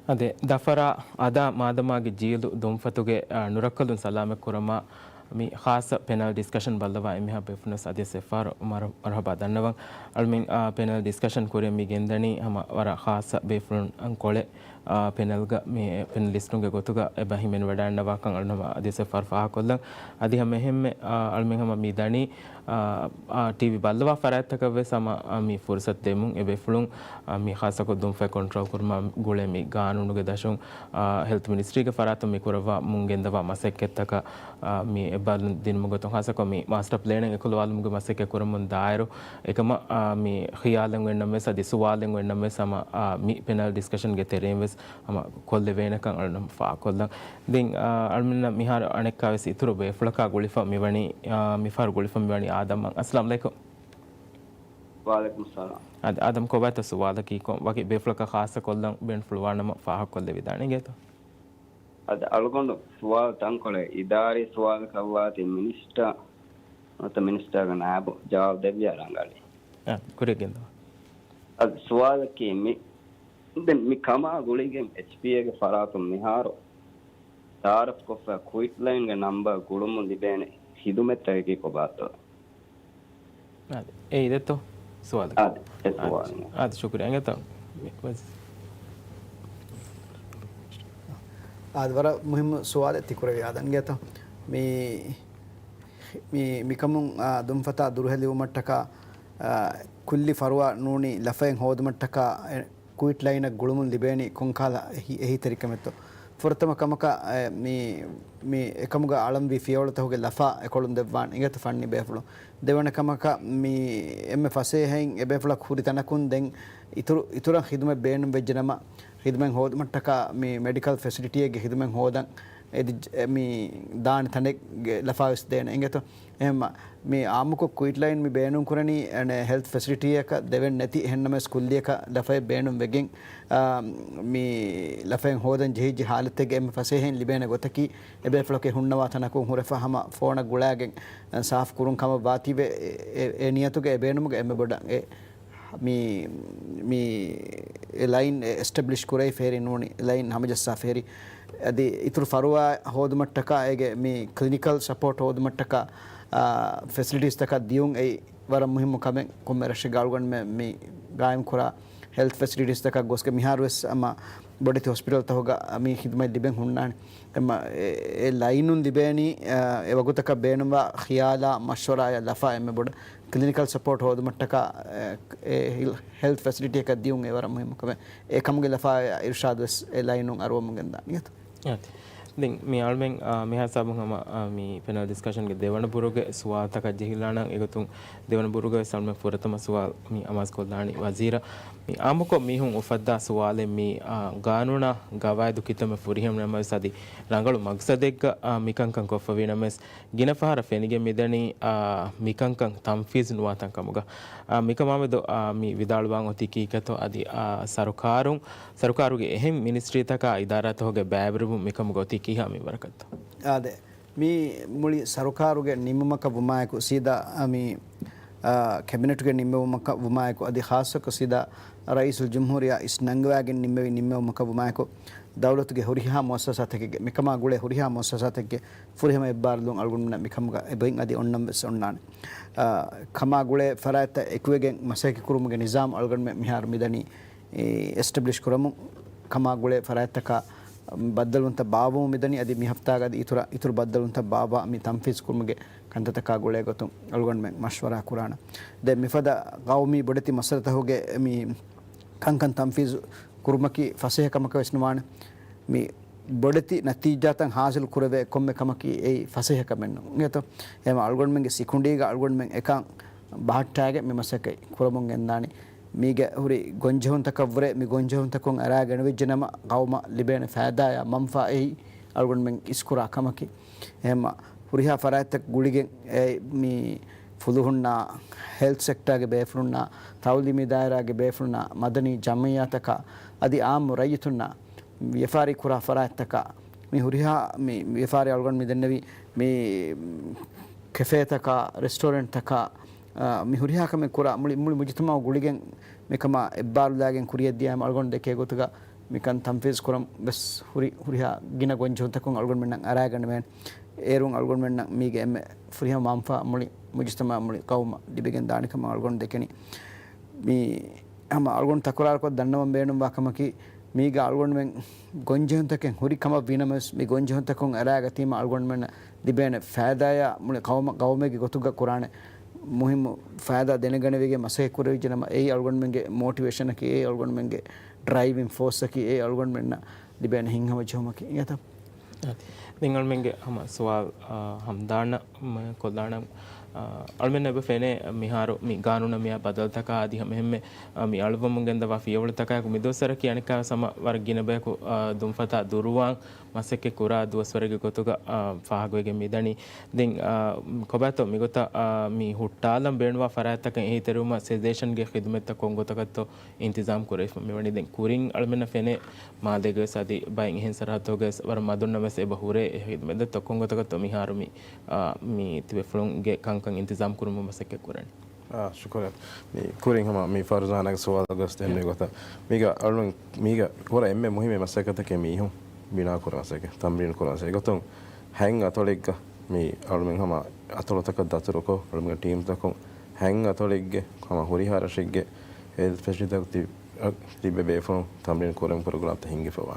އަދި ދަފަރާ އަދާ މާދަމާގެ ޖީލު ދުންފަތުގެ، އާ، ނުރައްކަލުން ސަލާމަތް ކުރަމާ، މި ޚާއްޞަ ޕެނަލް ޑިސްކަޝަން ބައްލަވާ އެންމެހާ ބޭފުޅުން އަދިވެސް އެއްފަހަރު މަރ-، މަރުޙަބާ ދަންނަވަން. އަޅުމެން، އާ، ޕެނަލް ޑިސްކަޝަން ކުރިއަށް މި ގެންދަނީ ހަމަ ވަރަށް ޚާއްޞަ ބޭފުޅުން ކޮޅެއް. އާ، ޕެނަލްގަ މި ޕެނަލިސްޓުންގެ ގޮތުގަ އެބަ ހިމެނިވަޑައިގަންނަވާކަން އަޅުގަނޑުމެން އަދިވެސް އެއްފަހަރު ފާހަގަކޮށްލަން. އަދި ހަމަ އެހެންމެ، އާ، އަޅުމެން ހަމަ މި ދަނީ، އާ، އާ، ޓީވީ ބައްލަވާ ފަރާތްތަކަށްވެސް ހަމަ، އާ، މި ފުރުސަތު ދެމުން އެ ބޭފުޅުން، އާ، މި ޚާއްޞަކޮށް ދުންފަތް ކޮންޓްރޯލް ކުރުމާ ގުޅޭ މި ގާނޫނުގެ ދަށުން، އާ، ހެލްތު މިނިސްޓްރީގެ ފަރާތުން މި ކުރައްވާ މުން ގެންދަވާ މަސައްކަތްތަކަށް، އާ، މި އެއްބާރުލުން ދިނުމުގެ ގޮތުން ޚާއްޞަކޮށް މި މާސްޓަރ ޕްލޭނެއް އެކުލަވާލުމުގެ މަސައްކަތް ކުރަމުން ދާއިރު، އެކަމަށް، އާ، މި ޚިޔާލެއް އޮތްނަމަވެސް އަދި ސުވާލެއް އޮތްނަމަވެސް ހަމަ، އާ، މި ޕެނަލް ޑިސްކަޝަންގެ ތެރެއިން ވެސް ހަމަ ކޮށްލެވޭނެކަން އަޅުނަމަ ފާހަގަކޮށްލަން. ދެން، އާ، އަޅުމެންނަށް މިހާރު އަނެއްކާވެސް އިތުރު ބޭފުޅަކާ ގުޅިފަ މިވަނީ، އާ، މިފަހަރު ގުޅިފަ މިވަނީ އާދަމް. އައްސަލާމް އަލައިކުމް. ވަޢަލައިކުމް ސަލާމް. އާދަ-، އާދަމް ކޮބާތޯ ސުވާލަކީ؟ ކޮ-، ވަކި ބޭފުޅަކާ ޚާއްޞަކޮށްލަން ބޭނުންފުޅުވާނަމަ ފާހަގަކޮށްލެވިދާނެ އިނގޭތޯ؟ އަދި އަޅުގަނޑު ސުވާލު ތަންކޮޅެއް އިދާރީ ސުވާލަކަށްވާތީ މިނިސްޓާ ނުވަތަ މިނިސްޓާގެ ނާއިބު ޖަވާބު ދެއްވިޔާ ރަނގަޅީ. އާ، ކުރިއަށް ގެންދަވާ. އަދި ސުވާލަކީ މި، ދެން މި ކަމާ ގުޅިގެން އެޗްޕީއޭގެ ފަރާތުން މިހާރު ތައާރަފްކޮށްފަ ކުއިޓް ލައިންގެ ނަމްބަރު ގުޅުމުން ލިބޭނެ ޚިދުމަތްތަކަކީ ކޮބާތޯ؟ އާދެ، އެ އިދެއްތޯ ސުވާލަކީ؟ އާދެ، އެ އާދެ، ސުވާލު. އާދެ، ޝުކުރިއްޔާ. އިނގޭތޯ؟ އާދެ، ވަރަށް މުހިއްމު ސުވާލެއް ތި ކުރެއްވި އާދަން. އިނގޭތޯ؟ މި، މި، މިކަމުން، އާ، ދުންފަތާ ދުރުހެލިވުމަށްޓަކާ، އާ، ކުއްލި ފަރުވާ ނޫނީ ލަފައެއް ހޯދުމަށްޓަކާ، އެ، ކުއިޓް ލައިނަށް ގުޅުމުން ލިބޭނީ ކޮންކަހަލަ އެހީ-، އެހީތެރިކަމެއްތޯ؟ ފުރަތަމަ ކަމަކަށް، އެ، މި، މި އެކަމުގަ އަޅަންވީ ފިޔަވަޅުތަކުގެ ލަފާ އެކޮޅުން ދެއްވާނެ އިނގޭތޯ ފަންނީ ބޭފުޅުން. ދެވަނަ ކަމަކަށް މި އެންމެ ފަސޭހައިން އެބޭފުޅަކު ހުރި ތަނަކުން ދެން އިތުރު، އިތުރަށް ޚިދުމަތް ބޭނުން ވެއްޖެނަމަ، ޚިދުމަތް ހޯދުމަށްޓަކާ މި މެޑިކަލް ފެސިލިޓީއެއްގެ ޚިދުމަތް ހޯދަން އެދި-، އެ މި ދާނެ ތަނެއްގެ ލަފާވެސް ދޭނެ އިނގޭތޯ. އެހެންމަ މި އާއްމުކޮށް ކުއިޓް ލައިން މި ބޭނުން ކުރަނީ، އެނެ، ހެލްތް ފެސިލިޓީއަކަށް ދެވެން ނެތި އެހެންނަމަވެސް ކުއްލިއަކަށް ލަފައެއް ބޭނުން ވެގެން، އާ، މި ލަފައެއް ހޯދަން ޖެހިއްޖެ ހާލަތެއްގެ އެންމެ ފަސޭހައިން ލިބޭނެ ގޮތަކީ އެބޭފުޅަކީ ހުންނަވާ ތަނަކުން ހުރެފަ ހަމަ ފޯނަށް ގުޅާގެން، އަ، ސާފު ކުރުން ކަމަށް ވާތީވެ، އެ، އެ، އެ ނިޔަތުގެ އެ ބޭނުމުގެ އެންމެ ބޮޑަށް އެ މި، މި އެ ލައިން އެ އެސްޓެބްލިޝް ކުރެވިފައިހެރި ނޫނީ، އެ ލައިން ހަމަޖައްސާފައިހެރި. އަދި އިތުރު ފަރުވާ ހޯދުމަށްޓަކާ އޭގެ މި ކްލިނިކަލް ސަޕޯޓް ހޯދުމަށްޓަކާ، އާ، ފެސިލިޓީސްތަކަށް ދިޔުން އެއީ ވަރަށް މުހިއްމު ކަމެއް. ކޮންމެ ރަށެއްގަ އަޅުގަނޑުމެން މި ގާއިމް ކުރާ ހެލްތް ފެސިލިޓީސްތަކަށް ގޮސްގެ މިހާރުވެސް ހަމަ ބޮޑެތި ހޮސްޕިޓަލްތަކުގަ މި ޚިދުމަތް ލިބެން ހުންނާނެ. އެމަ އެ، އެ ލައިނުން ލިބޭނީ، އާ، އެ ވަގުތަކަށް ބޭނުންވާ ޚިޔާލާ މަޝްވަރާއާ ލަފާ އެންމެ ބޮޑަށް. ކްލިނިކަލް ސަޕޯޓް ހޯދުމަށްޓަކާ، އެ، އެ ހިލް-، ހެލްތް ފެސިލިޓީއަކަށް ދިޔުން އެ ވަރަށް މުހިއްމު ކަމެއް. އެ ކަމުގެ ލަފާ އިރުޝާދު ވެސް އެ ލައިނުން އަރުވަމުން ގެންދާނީ. އާދެ. ދެން މި އަޅުމެން، އާ، މި ހިސާބުން ހަމަ، އާ، މި ޕެނަލް ޑިސްކަޝަންގެ ދެވަނަ ބުރުގެ ސުވާލުތަކަށް ޖެހިލާނަން. އެގޮތުން ދެވަނަ ބުރުގަ ވެސް އަޅުމެން ފުރަތަމަ ސުވާލު މި އަމާޒުކޮށްލާނީ ވަޒީރަށް. މި އާއްމުކޮށް މީހުން އުފައްދާ ސުވާލެއް މީ، އާ، ގާނޫނާ ގަވާއިދު ކިތަންމެ ފުރިހަމަ ނަމަވެސް އަދި ރަނގަޅު މަގްސަދެއްގަ، އާ، މިކަންކަން ކޮށްފަވީ ނަމަވެސް، ގިނަ ފަހަރަށް ފެނިގެން މިދަނީ، އާ، މިކަންކަން ތަންފީޒު ނުވާތަން ކަމުގަ. އާ، މިކަމާމެދު، އާ، މި ވިދާޅުވާން އޮތީ ކީކޭތޯ؟ އަދި، އާ، ސަރުކާރުން، ސަރުކާރުގެ އެހެން މިނިސްޓްރީތަކާ އިދާރާތަކުގެ ބައިވެރިވުން މިކަމުގަ އޮތީ ކިހާ މިންވަރަކަށްތޯ؟ އާދެ، މި މުޅި ސަރުކާރުގެ ނިންމުމަކަށް ވުމާއެކު ސީދާ، އާ، މި، އާ، ކެބިނެޓުގެ ނިންމެވުމަކަށް ވުމާއެކު އަދި ޚާއްޞަކޮށް ސީދާ ރައީސުލްޖުމްހޫރިއްޔާ އިސް ނަންގަވާގެން ނިންމެވި ނިންމެވުމަކަށް ވުމާއެކު، ދައުލަތުގެ ހުރިހާ މުއައްސަސާތަކެއްގެ، މިކަމާ ގުޅޭ ހުރިހާ މުއައްސަސާތެއްގެ ފުރިހަމަ އެއްބާރުލުން އަޅުގަނޑުމެންނަށް މިކަމުގަ އެބައިން އަދި އޮންނަން ވެސް އޮންނާނެ. އާ، ކަމާ ގުޅޭ ފަރާތްތައް އެކުވެގެން މަސައްކަތް ކުރުމުގެ ނިޒާމް އަޅުގަނޑުމެން މިހާރު މިދަނީ، އެ، އެސްޓެބްލިޝް ކުރަމުން ކަމާ ގުޅޭ ފަރާތްތަކާ ބައްދަލުވުންތައް ބާއްވަމުން މިދަނީ. އަދި މި ހަފްތާގަ އަދި އިތުރަށް، އިތުރު ބައްދަލުވުންތައް ބާއްވާ މި ތަންފީޒު ކުރުމުގެ ކަންތައްތަކާ ގުޅޭ ގޮތުން އަޅުގަނޑުމެން މަޝްވަރާ ކުރާނަން. ދެން މިފަދަ ގައުމީ ބޮޑެތި މައްސަލަތަކުގެ މި ކަންކަން ތަންފީޒު ކުރުމަކީ ފަސޭހަ ކަމަކަށް ވެސް ނުވާނެ. މި ބޮޑެތި ނަތީޖާތައް ހާސިލް ކުރެވޭ ކޮންމެ ކަމަކީ އެއީ ފަސޭހަ ކަމެއް ނޫން. އިނގޭތޯ؟ އެހެން އަޅުގަނޑުމެންގެ ސިކުނޑީގަ އަޅުގަނޑުމެން އެކަން ބަހައްޓާގެން މި މަސައްކަތް ކުރަމުން ގެންދާނީ. މީގެ ހުރި ގޮންޖެހުންތަކަށްވުރެ މި ގޮންޖެހުންތަކުން އަރާ ގެނެވިއްޖެނަމަ، ގައުމަށް ލިބޭނެ ފައިދާއާ މަންފާ އެއީ އަޅުގަނޑުމެން އިސްކުރާ ކަމަކީ. އެހެންމަ ހުރިހާ ފަރާތްތައް ގުޅިގެން އެ މި ފުލުހުންނާ، ހެލްތް ސެކްޓާގެ ބޭފުޅުންނާ، ތައުލީމީ ދާއިރާގެ ބޭފުޅުންނާ، މަދަނީ ޖަމްޢިއްޔާތަކާ، އަދި އާއްމު ރައްޔިތުންނާ، ވިޔަފާރި ކުރާ ފަރާތްތަކާ، މި ހުރިހާ މި ވިޔަފާރި އަޅުގަނޑު މި ދެންނެވި މި ކެފޭތަކާ، ރެސްޓޯރެންޓްތަކާ، އާ، މި ހުރިހާ ކަމެއް ކުރާ މުޅި، މުޅި މުޖުތަމަޢު ގުޅިގެން މިކަމާ އެއްބާރުލާގެން ކުރިއަށްދިޔައިމަ އަޅުގަނޑު ދެކޭ ގޮތުގަ މިކަން ތަންފީޒު ކުރަން ވެސް ހުރި، ހުރިހާ ގިނަ ގޮންޖެހުންތަކުން އަޅުގަނޑުމެންނަށް އަރާގަނެވޭނެ. އޭރުން އަޅުގަނޑުމެންނަށް މީގެ އެންމެ ފުރިހަމަ މަންފާ މުޅި މުޖުތަމަޢަށް މުޅި ޤައުމަށް ލިބިގެން ދާނެ ކަމަށް އަޅުގަނޑު ދެކެނީ. މި ހަމަ އަޅުގަނޑު ތަކުރާރުކޮށް ދަންނަވަން ބޭނުންވާ ކަމަކީ، މީގަ އަޅުގަނޑުމެން ގޮންޖެހުންތަކެއް ހުރި ކަމަށް ވީނަމަވެސް، މި ގޮންޖެހުންތަކުން އަރާގަތީމަ އަޅުގަނޑުމެންނަށް ލިބޭނެ ފައިދާޔާ މުޅި ޤައުމަށް، ޤައުމެއްގެ ގޮތުގަ ކުރާނެ މުހިއްމު ފައިދާ ދެނެގަނެވިގެން މަސައްކަތް ކުރެވިއްޖެނަމަ، އެއީ އަޅުގަނޑުމެންގެ މޯޓިވޭޝަނަކީ، އެއީ އަޅުގަނޑުމެންގެ ޑްރައިވިން ފޯސްއަކީ، އެއީ އަޅުގަނޑުމެންނަށް ލިބޭނެ ހިތްހަމަޖެހުމަކީ. އިނގޭތަ؟ ދެން އަޅުމެންގެ ހަމަ ސުވާލު، އާ، ހަމްދާނަށް މަ-، ކޮށްލާނަން، އާ، އަޅުމެން އެބަ ފެނޭ މިހާރު މި ގާނޫނަށް މިއާ ބަދަލުތަކާ އަދި ހަމަ އެހެންމެ، އާ، މި އަޅުވަމުން ގެންދަވާ ފިޔަވަޅުތަކާއެކު މިދުވަސްވަރަކީ އަނެއްކާވެސް ހަމަ ވަރަށް ގިނަ ބަޔަކު، އާ، ދުންފަތާ ދުރުވާން މަސައްކަތް ކުރާ ދުވަސްވަރެއްގެ ގޮތުގަ، އާ، ފާހަގަވެގެން މިދަނީ. ދެން، އާ، ކޮބާތޯ މިގޮތަށް، އާ، މި ހުއްޓާލަން ބޭނުންވާ ފަރާތްތަކަށް އެހީތެރިވުމަށް ސެޒޭޝަންގެ ޚިދުމަތްތައް ކޮން ގޮތަކަށްތޯ އިންތިޒާމް ކުރެވިފަ މިވަނީ؟ ދެން ކުރިން އަޅުމެންނަށް ފެނޭ މާލޭގަވެސް އަދި ބައެއް އެހެން ސަރަހައްދުގަވެސް ވަރަށް މަދުންނަށް ވެސް އެބަ ހުރޭ އެ ޚިދުމަތްތައް ތޮ ކޮން ގޮތަކަށްތޯ މިހާރު މި، އާ، މި ތިބޭފުޅުންގެ ކަންކަން އިންތިޒާމް ކުރުމަށް މަސައްކަތް ކުރަނީ؟ އާ، ޝުކުރިއްޔާ. މި ކުރިން ހަމަ މި ފަރުޒާނާގެ ސުވާލުގަވެސް ދެން މި ގޮތަށް. މީގަ އަޅުން މީގަ ކުރާ އެންމެ މުހިއްމު މަސައްކަތަކީ މީހުން ބިނާ ކުރާ މަސައްކަތް، ތަމްރީނު ކުރާ މަސައްކަތް. އެގޮތުން ހަތް އަތޮޅެއްގަ މި އަޅުމެން ހަމަ އަތޮޅުތަކަށް ދަތުރުކޮށް، އަޅުމެންގެ ޓީމްތަކުން ހަތް އަތޮޅެއްގެ ހަމަ ހުރިހާ ރަށެއްގެ ހެލްތް ފެސިލިޓީތަކު ތި-، ތިބެ ބޭފުޅުން ތަމްރީނު ކުރެން ޕްރޮގްރާމްތައް ހިންގިފަވާ.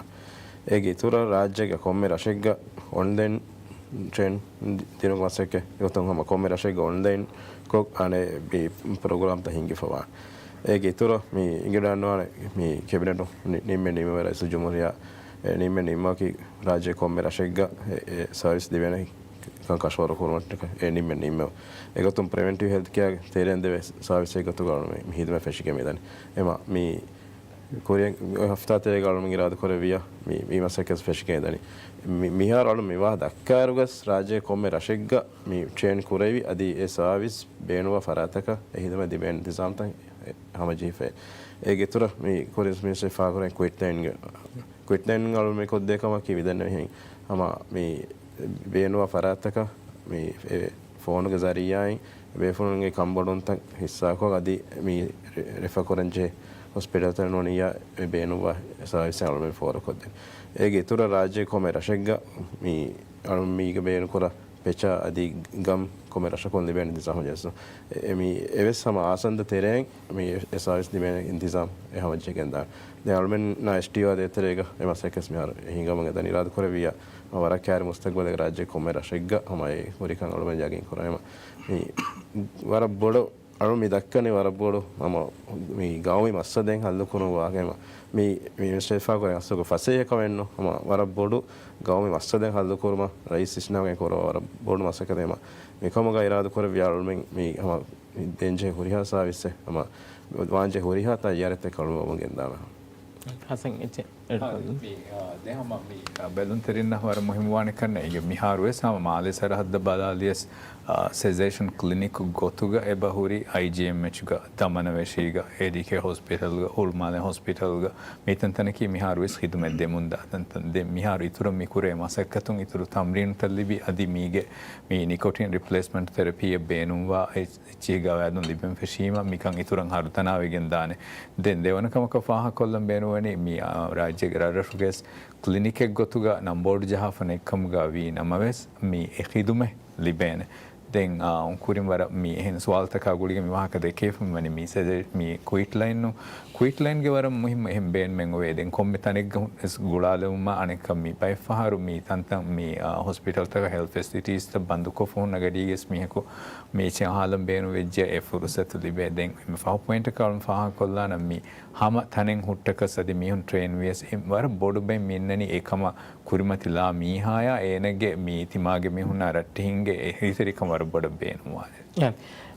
އޭގެ އިތުރަށް ރާއްޖޭގެ ކޮންމެ ރަށެއްގަ އޮންލައިން ޓްރެއިން ދިނުމުގެ މަސައްކަތް ގޮތުން ހަމަ ކޮންމެ ރަށެއްގަ އޮންލައިން ކޮށް އަނެއް މި ޕްރޮގްރާމްތައް ހިންގިފަވާ. އޭގެ އިތުރަށް މި އިނގިލަންޑު ވާނެ މި ކެބިނެޓު ނި-، ނިންމެ ނިންމުމެއް ރައީސުލްޖުމްހޫރިއްޔާ އެ ނިންމެ ނިންމުމަކީ ރާއްޖޭ ކޮންމެ ރަށެއްގަ އެ، އެ ސަރވިސް ލިބޭނެ ކަން ކަށަވަރު ކުރުމަށްޓަކަ އެ ނިންމެ ނިންމެވު. އެގޮތުން ޕްރިވެންޓިވް ހެލްތް ކެއާގެ ތެރޭން ދެވޭ ސަރވިސް އެއްގޮތުގަ މި ހިދުމަތް ފެށިގެން މިދަނީ. އެމަ މި ކުރިއަށް އޮތް ހަފްތާ ތެރޭގަ އަޅުމެން އިރާދަކުރެއްވިޔާ މި، މި މަސައްކަތް ފެށިގެން ދަނީ. މި، މިހާރު އަޅު މިވާ ދައްކާއިރުގަސް ރާއްޖޭ ކޮންމެ ރަށެއްގަ މި ޓްރެއިން ކުރެވި އަދި އެ ސާވިސް ބޭނުންވާ ފަރާތަކަށް އެ ހިދުމަތް ދިބޭނެ އިންތިޒާމްތައް ހަމަޖެހިފައި. އޭގެ އިތުރަށް މި ކުރިން މިނިސްޓްރީ ފާހަގަކުރަނީ ކުއިޓް ލައިންގެ، ކުއިޓް ލައިން އަޅު މި ކޮށްދޭ ކަމަކީ މިދެންނެވިހެން ހަމަ މި ބޭނުންވާ ފަރާތަކަށް މި އެ ފޯނުގެ ޒަރީއާއިން ބޭފުޅުންގެ ކަންބޮޑުވުންތައް ހިއްސާކޮށް އަދި މި ރެ-، ރެފަ ކުރަންޖެހޭ ހޮސްޕިޓަލްތައް ނޫނިއްޔާ އެ ބޭނުންވާ ސާވިސް އަޅުމެން ފޯރުކޮށްދޭނެ. އޭގެ އިތުރަށް ރާއްޖޭ ކޮންމެ ރަށެއްގަ މި އަޅު މީގެ ބޭނުންކުރާ ޕެޗާ އަދި ގަމް ކޮންމެ ރަށަކުން ލިބޭނެ އިންތިޒާމް ހަމަޖެއްސު. އެ-، މި އެވެސް ހަމަ އާސަންދަ ތެރެއިން މި އެ ސާވިސް ލިބޭނެ އިންތިޒާމް އެ ހަމަޖެހިގެންދާނެ. ދެން އަޅުމެންނާ އެސްޓީއޯ ދޭތެރޭގަ އެ މަސައްކަތް މިހާރު ހިނގަމުން އެދަނީ. އިރާދަ ކުރެއްވިއްޔާ ވަރަށް ކައިރި މުސްތަގްބަލެއްގަ ރާއްޖޭ ކޮންމެ ރަށެއްގަ ހަމަ އެ ހުރިކަން އަޅުމެން ޔަގީން ކުރާ. މި ވަރަށް ބޮޑު އަޅު މި ދައްކަނީ ވަރަށް ބޮޑު ހަމަ މި ގައުމީ މައްސަލައެއް ހައްލު ކުރުން ވާހަކަ. މި، މި މިނިސްޓަރ ފާކުރެ އަސްލުގަ ފަސޭހަކަމެއްނު ހަމަ ވަރަށް ބޮޑު ގައުމީ މައްސަލައެއް ހައްލު ކުރުމަށް ރައީސް ސިސްނާގެން ކުރަ ވަރަށް ބޮޑު މަސައްކަތެއް. މިކަމުގަ އިރާދަ ކުރެއްވި އަޅުމެން މި ހަމަ ދޭންޖެހޭ ހުރިހާ ސާވިސްއެއް ހަމަ ވާންޖެހޭ ހުރިހާ ތައްޔާރަތެއް އަޅުމެން ގެންދާނަ. ހަސަން އެއްޗެއް އެޑް ކޮށްލުން. މި، އާ، ދެ ހަމަ މި، އާ، ބެލުންތެރިންނަށް ވަރަށް މުހިއްމުވާނެ ކަންނޭނގެ މިހާރުވެސް ހަމަ މާލޭ ސަރަހައްދަށް ބަލާލިޔަސް، އާ، ސެޒޭޝަން ކްލިނިކް ގޮތުގަ އެބަ ހުރި އައިޖީއެމްއެޗްގަ، ދަމަނަވެށީގަ، އޭޑީކޭ ހޮސްޕިޓަލްގަ، ހުޅުމާލެ ހޮސްޕިޓަލްގަ މިތަންތަނަކީ މިހާރުވެސް ޚިދުމަތް ދެމުންދާ ތަންތަން. ދެން މިހާރު އިތުރަށް މިކުރޭ މަސައްކަތުން އިތުރު ތަމްރީނުތައް ލިބި އަދި މީގެ މި ނިކޮޓިން ރިޕްލޭސްމަންޓް ތެރަޕީއެއް ބޭނުންވާ އެ އެއްޗިހި ގަވާއިދުން ލިބެން ފެށީމަ، މިކަން އިތުރަށް ހަރުދަނާވެގެން ދާނެ. ދެން ދެވަނަ ކަމަކަށް ފާހަގަކޮށްލަން ބޭނުންވަނީ، މި، އާ، ރާއްޖޭގެ ރަށްރަށުގެ ކްލިނިކެއް ގޮތުގަ ނަންބޯޑު ޖަހާފަ ނެތްކަމުގަ ވީ ނަމަވެސް، މި އެ ޚިދުމަތް ލިބޭނެ. ދެން، އާ، ކުރިން ވަރަށް މި އެހެން ސުވާލުތަކާ ގުޅިގެން މި ވާހަކަ ދެކޭފަ މިވަނީ މި ސެ-، މި ކުއިޓް ލައިން ނޫ. ކުއިޓް ލައިންގެ ވަރަށް މުހިއްމު އެހެން ބޭނުމެއް އޮވޭ. ދެން ކޮންމެ ތަނެއްގަ ވެސް ގުޅާލެވުމާ އަނެއްކާ މި ބައެއްފަހަރު މި ތަންތަން މި، އާ، ހޮސްޕިޓަލްތަކަށް ހެލްތް ފެސިލިޓީސްތައް ބަންދުކޮށްފަ ހުންނަ ގަޑީގަސް މީހަކު މީޗެއް އަހާލަން ބޭނުންވެއްޖެ އެ ފުރުސަތު ލިބޭ. ދެން އެންމެ ފަހު ޕޮއިންޓަކަށް އަޅުން ފާހަގަކޮށްލާނަން މި ހަމަ ތަނެއް ހުއްޓަކަސް އަދި މީހުން ޓްރެއިން ވިޔަސް އެ ވަރަށް ބޮޑު ބައެއް މި އިންނަނީ އެކަމަށް ކުރިމަތިލާ މީހާޔާ އޭނަގެ މި ތިމާގެ މީހުންނާ ރައްޓެހިންގެ އެހީތެރިކަން ވަރަށް ބޮޑަށް ބޭނުންވާނެ. އެ،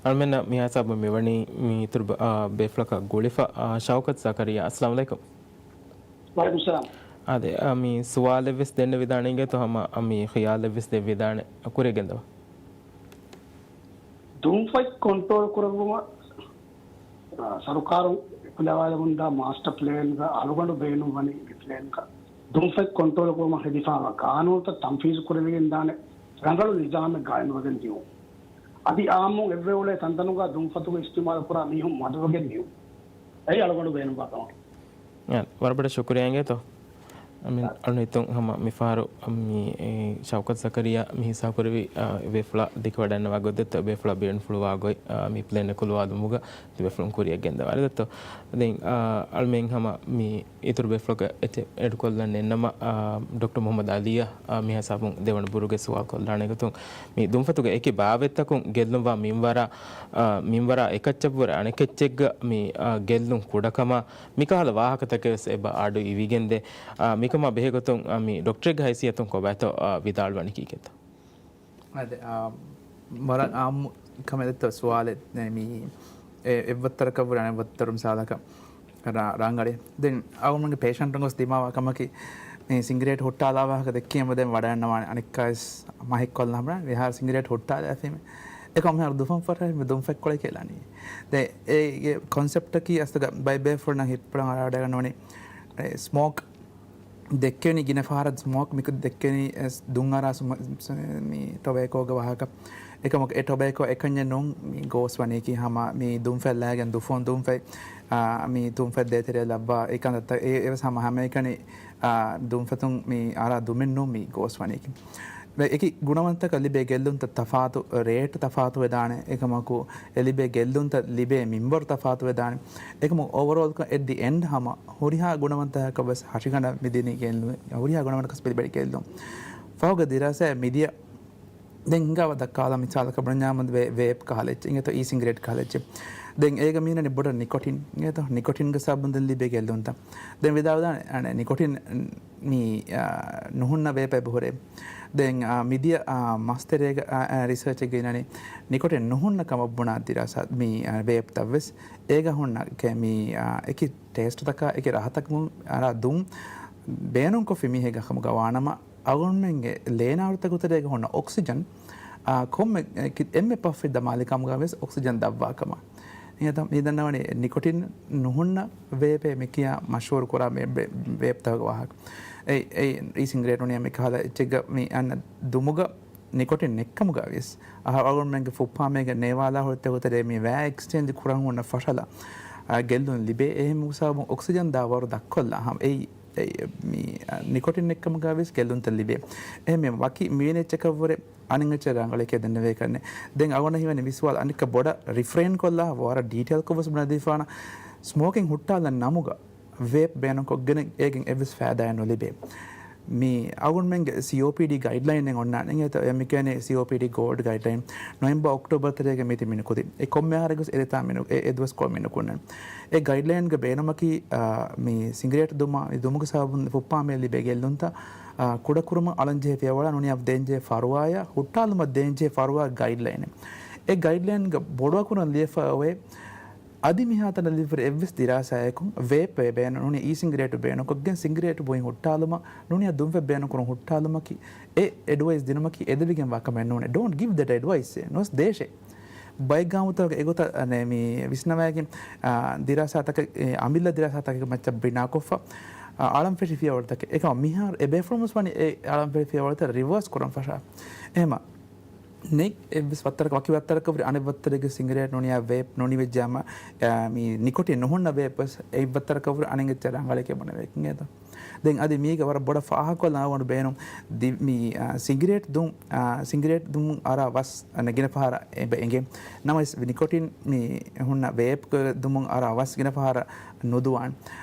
އަޅުމެންނަށް މިހާސާބު މިވަނީ މި އިތުރު ބަ-، އާ، ބޭފުޅަކަށް ގުޅިފަ، އާ، ޝައުކަތް ޒަކަރިޔާ. އައްސަލާމު އަލައިކުމް. ވައަލައިކުމް ސަލާމް. އާދެ، އާ، މި ސުވާލެއްވެސް ދެންނެވިދާނެ އިނގޭތޯ ހަމަ، އާ، މި ޚިޔާލެއްވެސް ދެއްވިދާނެ. ކުރިއަށް ގެންދަވާ. ދުންފަތް ކޮންޓްރޯލް ކުރެއްވުމަށް، އާ، ސަރުކާރުން ކުލަވާލެވުންދާ މާސްޓަރ ޕްލޭންގަ އަޅުގަނޑު ބޭނުންވަނީ މި ޕްލޭންގަ ދުންފަތް ކޮންޓްރޯލް ކުރުމަށް ހެދިފާވާ ގާނޫނުތައް ތަންފީޒު ކުރެވިގެންދާނެ ރަނގަޅު ނިޒާމެއް ގާއިމްވެގެން ދިޔުން. އަދި އާއްމުން އެއްވެއުޅޭ ތަންތަނުގަ ދުންފަތުގަ އިސްތިޢުމާލު ކުރާ މީހުން މަދުވެގެން ދިޔުން. އެއީ އަޅުގަނޑު ބޭނުންވާ ކަމަކީ. އެ، ވަރަށް ބޮޑަށް ޝުކުރިއްޔާ އިނގޭތޯ. އަޅުން ހިތުން ހަމަ މިފަހަރު މި، އެ، ޝައުކަތް ޒަކަރިޔާ މި ހިސާބުކުރެއްވި، އާ، ބޭފުޅާ ދެކެވަޑައިގަންނަވާ ގޮތް ދެއްތޯ، ބޭފުޅާ ބޭނުންފުޅުވާ ގޮތް، އާ، މި ޕްލޭން އެކުލުވާލުމުގަ ތިބޭފުޅުން ކުރިއަށް ގެންދަވާ ދެއްތޯ. ދެން، އާ، އަޅުމެން ހަމަ މި އިތުރު ބޭފުޅަކަށް އެއްޗެއް އެޑްކޮށްލަން ނެތްނަމަ، އާ، ޑޮކްޓަރ މުހައްމަދު އަލީއަށް، އާ، މި ހިސާބުން ދެވަނަ ބުރުގެ ސުވާލު ކޮށްލާނެ ގޮތުން، މި ދުންފަތުގެ އެކި ބާވަތްތަކުން ގެއްލުންވާ މިންވަރާ، އާ، މިންވަރާ އެކައްޗަށްވުރެ އަނެކައްޗެއްގަ މި، އާ، ގެއްލުން ކުޑަކަމަށް މިކަހަލަ ވާހަކަތަކެއް ވެސް އެބަ އަޑު އިވިގެންދޭ. އާ، މިކަމާ ބެހޭގޮތުން، އާ، މި ޑޮކްޓަރެއްގެ ހައިސިއްޔަތުން ކޮބާތޯ، އާ، ވިދާޅުވަނީކީކޭތޯ؟ އާދެ، އާ، ވަރަށް އާއްމު ކަމެއް ދެއްތޯ ސުވާލެއް، އެ، މި، އެ، އެއްވައްތަރަކަށްވުރެ އަނެއްވައްތަރު މިސާލަކަށް ރާ-، ރާނގަޅޭ. ދެން އަޅުގަނޑުގެ ޕޭޝަންޓުން ގޮސް ދިމާވާ ކަމަކީ، މި ސިނގިރޭޓް ހުއްޓާލާ ވާހަކަ ދެއްކީމަ ދެން ވަޑައިގަންނަވާނެ އަނެއްކާވެސް މަހެއްކޮށްލާ ހަމަ މިހާރު ސިނގިރޭޓް ހުއްޓާލާފީމެ. އެކަމަ މިހާރު ދުފަން ފަށާ މި ދުންފަތްކޮޅެއް ކެލަނީ. ދެ އޭގެ ކޮންސެޕްޓަކީ އަސްލުގަ ބައެއް ބޭފުޅުންނަށް ހިތްޕުޅަށް އަރާ ވަޑައިގަންނަވަނީ، އެ، ސްމޯކް ދެއްކެނީ ގިނަ ފަހަރަށް ސްމޯކް މި ދެއްކެނީ އެސް ދުން އަރާ ސުމ-، ސ-، މި ޓޮބޭކޯގެ ވާހަކަ. އެކަމަކު އެ ޓޮބޭކޯ އެކަންޏެއް ނޫން މި ގޯސް ވަނީކީ ހަމަ މި ދުންފަތް ލައިގެން ދުފޯން ދުންފަތް، އާ، މި ދުންފަތް ދޭތެރޭ ލައްވާ އެކަންތައްތައް އެ-، އެވެސް ހަމަ ހަމައެކަނި، އާ، ދުންފަތުން މި އަރާ ދުމެއް ނޫން މި ގޯސް ވަނީކީ. އެކި ގުނަވަންތަކަށް ލިބޭ ގެއްލުންތައް ތަފާތު ރޭޓް ތަފާތު ވެދާނެ. އެކަމަކު އެ ލިބޭ ގެއްލުންތައް ލިބޭ މިންވަރު ތަފާތު ވެދާނެ. އެކަމަކު އޯވަރޯލްކޮށް އެޓް ދި އެންޑް ހަމަ ހުރިހާ ގުނަވަންތަކަކަށް ވެސް ހަށިގަނޑަށް މިދިނީ ގެއްލުން، ހުރިހާ ގުނަވަނަކަސް ބެލިބެޅި ގެއްލުން. ފަހުގެ ދިރާސާއެއް މިދިޔަ ދެން ހިނގާ ދައްކާލަން މިސާލަކަށް ބުނަންޏާމަ ވޭ-، ވޭޕް ކަހަލަ އެއްޗެއް، އިނގޭތޯ އީ ސިނގިރޭޓް ކަހަލަ އެއްޗެއް. ދެން އޭގަ މީނަނީ ބޮޑަށް ނިކޮޓިން، އިނގޭތޯ ނިކޮޓިންގެ ސަބަބުން ދެން ލިބޭ ގެއްލުންތައް. ދެން ވިދާޅުވެދާނެ، އަނެ، ނިކޮޓިން މި، އާ، ނުހުންނަ ވޭޕެއް އެބަހުރޭ. ދެން، އާ، މިދިޔަ، އާ، މަސްތެރޭގަ، އާ، އާ، ރިސާޗެއްގަ އިންނަނީ ނިކޮޓިން ނުހުންނަ ކަމަށް ބުނާ ދިރާސާ މި، އާ، ވޭޕްތައް ވެސް. އޭގަ ހުންނަ ކެ-، މި، އާ، އެކި ޓޭސްޓްތަކާ އެކި ރަހަތަކުން އަރާ ދުން ބޭނުންކޮށްފި މީހެއްގެ ކަމުގަ ވާނަމަ، އަޅުގަނޑުމެންގެ ލޭނާރުތަކު ތެރޭގަ ހުންނަ އޮކްސިޖަން، އާ، ކޮންމެ، އެ، ކި-، އެންމެ ޕަފް ދަމާލި ކަމުގަ ވެސް އޮކްސިޖަން ދަށްވާ ކަމަށް. އިނގޭތޯ، މި ދަންނަވަނީ ނިކޮޓިން ނުހުންނަ ވޭޕޭ މި ކިޔާ މަޝްހޫރު ކުރާ މި ވޭ-، ވޭޕްތަކުގެ ވާހަކަ. އެ، އެ، އީ ސިނގްރޭޓުން މި ކަހަލަ އެއްޗެއްގަ މި އަންނަ ދުމުގަ ނިކޮޓިން ނެއްކަމުގަ ވެސް، އަހަރު އަޅުގަނޑުމެންގެ ފުއްޕާމޭގެ ނޭވާލާހުރިތަކު ތެރޭ މި ވައި އެކްސްޗޭންޖް ކުރަން ހުންނަ ފަށަލަ، އާ، ގެއްލުން ލިބޭ. އެހެން ހިސާބުން އޮކްސިޖަން ދާ ވަރު ދަށްކޮށްލާ ހަމަ އެއީ، އެ، މި، އާ، ނިކޮޓިން ނެއްކަމުގަ ވެސް ގެއްލުންތައް ލިބޭ. އެހެން ވަކި މިވެނި އެއްޗަކަށްވުރެ އަނެއް އެއްޗެއް ރަނގަޅަކޭ ދެންނެވޭ ކަންނެ. ދެން އަޅުގަނޑަށް ހީވަނީ މި ސުވާލު އަނެއްކާ ބޮޑަށް ރިފްރޭން ކޮށްލާ، ވަރަށް ޑީޓެއިލްކޮށް ވެސް ބުނެދީފާނަ، ސްމޯކިން ހުއްޓާލަން ނަމުގަ ވޭޕް ބޭނުންކޮށްގެން އޭގެން އެއްވެސް ފައިދާއެއް ނުލިބޭ. މި އަޅުގަނޑުމެންގެ ސީއޯޕީޑީ ގައިޑްލައިން އެއް އޮންނާނެ. އެއީ މި ކިޔަނީ ސީއޯޕީޑީ ގޯލްޑް ގައިޑްލައިން. ނޮވެމްބަރ އޮކްޓޯބަރ ތެރޭގަ މިތި މިނުކުތި. އެ ކޮންމެ އަހަރެއްގަސް އެ ދެތާ މިނު-، އެ، އެ ދުވަސްކޮޅު މިނުކުންނެ. އެ ގައިޑްލައިންގެ ބޭނުމަކީ، އާ، މި ސިނގިރޭޓް ދުމާ، މި ދުމުގެ ސަބަބުން ފުއްޕާމޭ ލިބޭ ގެއްލުންތައް، އާ، ކުޑަކުރުމަށް އަޅަންޖެހޭ ފިޔަވަޅާ ނޫނީ އަށް ދޭންޖެހޭ ފަރުވާޔާ، ހުއްޓާލުމަށް ދޭންޖެހޭ ފަރުވާ ގައިޑްލައިނެއް. އެ ގައިޑްލައިންގެ ބޮޑުއަކުރަށް ލިޔެފައި އޮވޭ، އަދި މިހާތަނަށް ލިބިފައި އެއްވެސް ދިރާސާއަކުން ވޭޕް ބޭނުން ނޫނީ އީ ސިނގިރޭޓު ބޭނުންކޮށްގެން ސިނގިރޭޓު ބުއިން ހުއްޓާލުމަށް ނޫނީ ދުންފަތް ބޭނުންކުރުން ހުއްޓާލުމަކީ އެ އެޑްވައިސް ދިނުމަކީ އެދެވިގެންވާ ކަމެއް ނޫނޭ. Don't give that advice. ނުވެސް ދޭށޭ. ބައެއް ގާމުތަކުގެ އެގޮތަށް އަނެއް މި ވިސްނަވައިގެން، އާ، ދިރާސާތަކެއް، އެ، އަމިއްލަ ދިރާސާތަކެއްގެ މައްޗަށް ބިނާކޮށްފަ، އާ، އަޅަން ފެށި ފިޔަވަޅުތަކެއް. އެކަމަ މިހާރު އެ ބޭފުޅުން ވެސް ވަނީ އެ އަޅަން ފެށި ފިޔަވަޅުތައް ރިވާސް ކުރަން ފަށާ. އެހެމަ ނެތް އެއްވެސް ވައްތަރަކަށް، ވަކި ވައްތަރަކަށް ހުރި އަނެއް ވައްތަރެއްގެ ސިނގިރޭޓް ނޫނީ ވޭޕް ނޫނީ ވެއްޖާމަ، އާ، މި ނިކޮޓިން ނުހުންނަ ވޭޕް ވެސް އެއް ވައްތަރަކަށް ހުރި އަނެއް އެއްޗެއް ރަނގަޅެކޭ ބުނެވޭ އިނގޭތަ؟ ދެން އަދި މީގެ ވަރަށް ބޮޑަށް ފާހަގަކޮށްލަން އަޅުގަނޑު ބޭނުން ދި-، މި، އާ، ސިނގިރޭޓް ދުން، އާ، ސިނގިރޭޓް ދުމުން އަރާ ވަސް އަނެއް ގިނަ ފަހަރަށް އެބަ އެނގޭ. ނަމަވެސް ނިކޮޓިން މި ހުންނަ ވޭޕް ދުމުން އަރާ ވަސް ގިނަ ފަހަރަށް ނުދުވާން.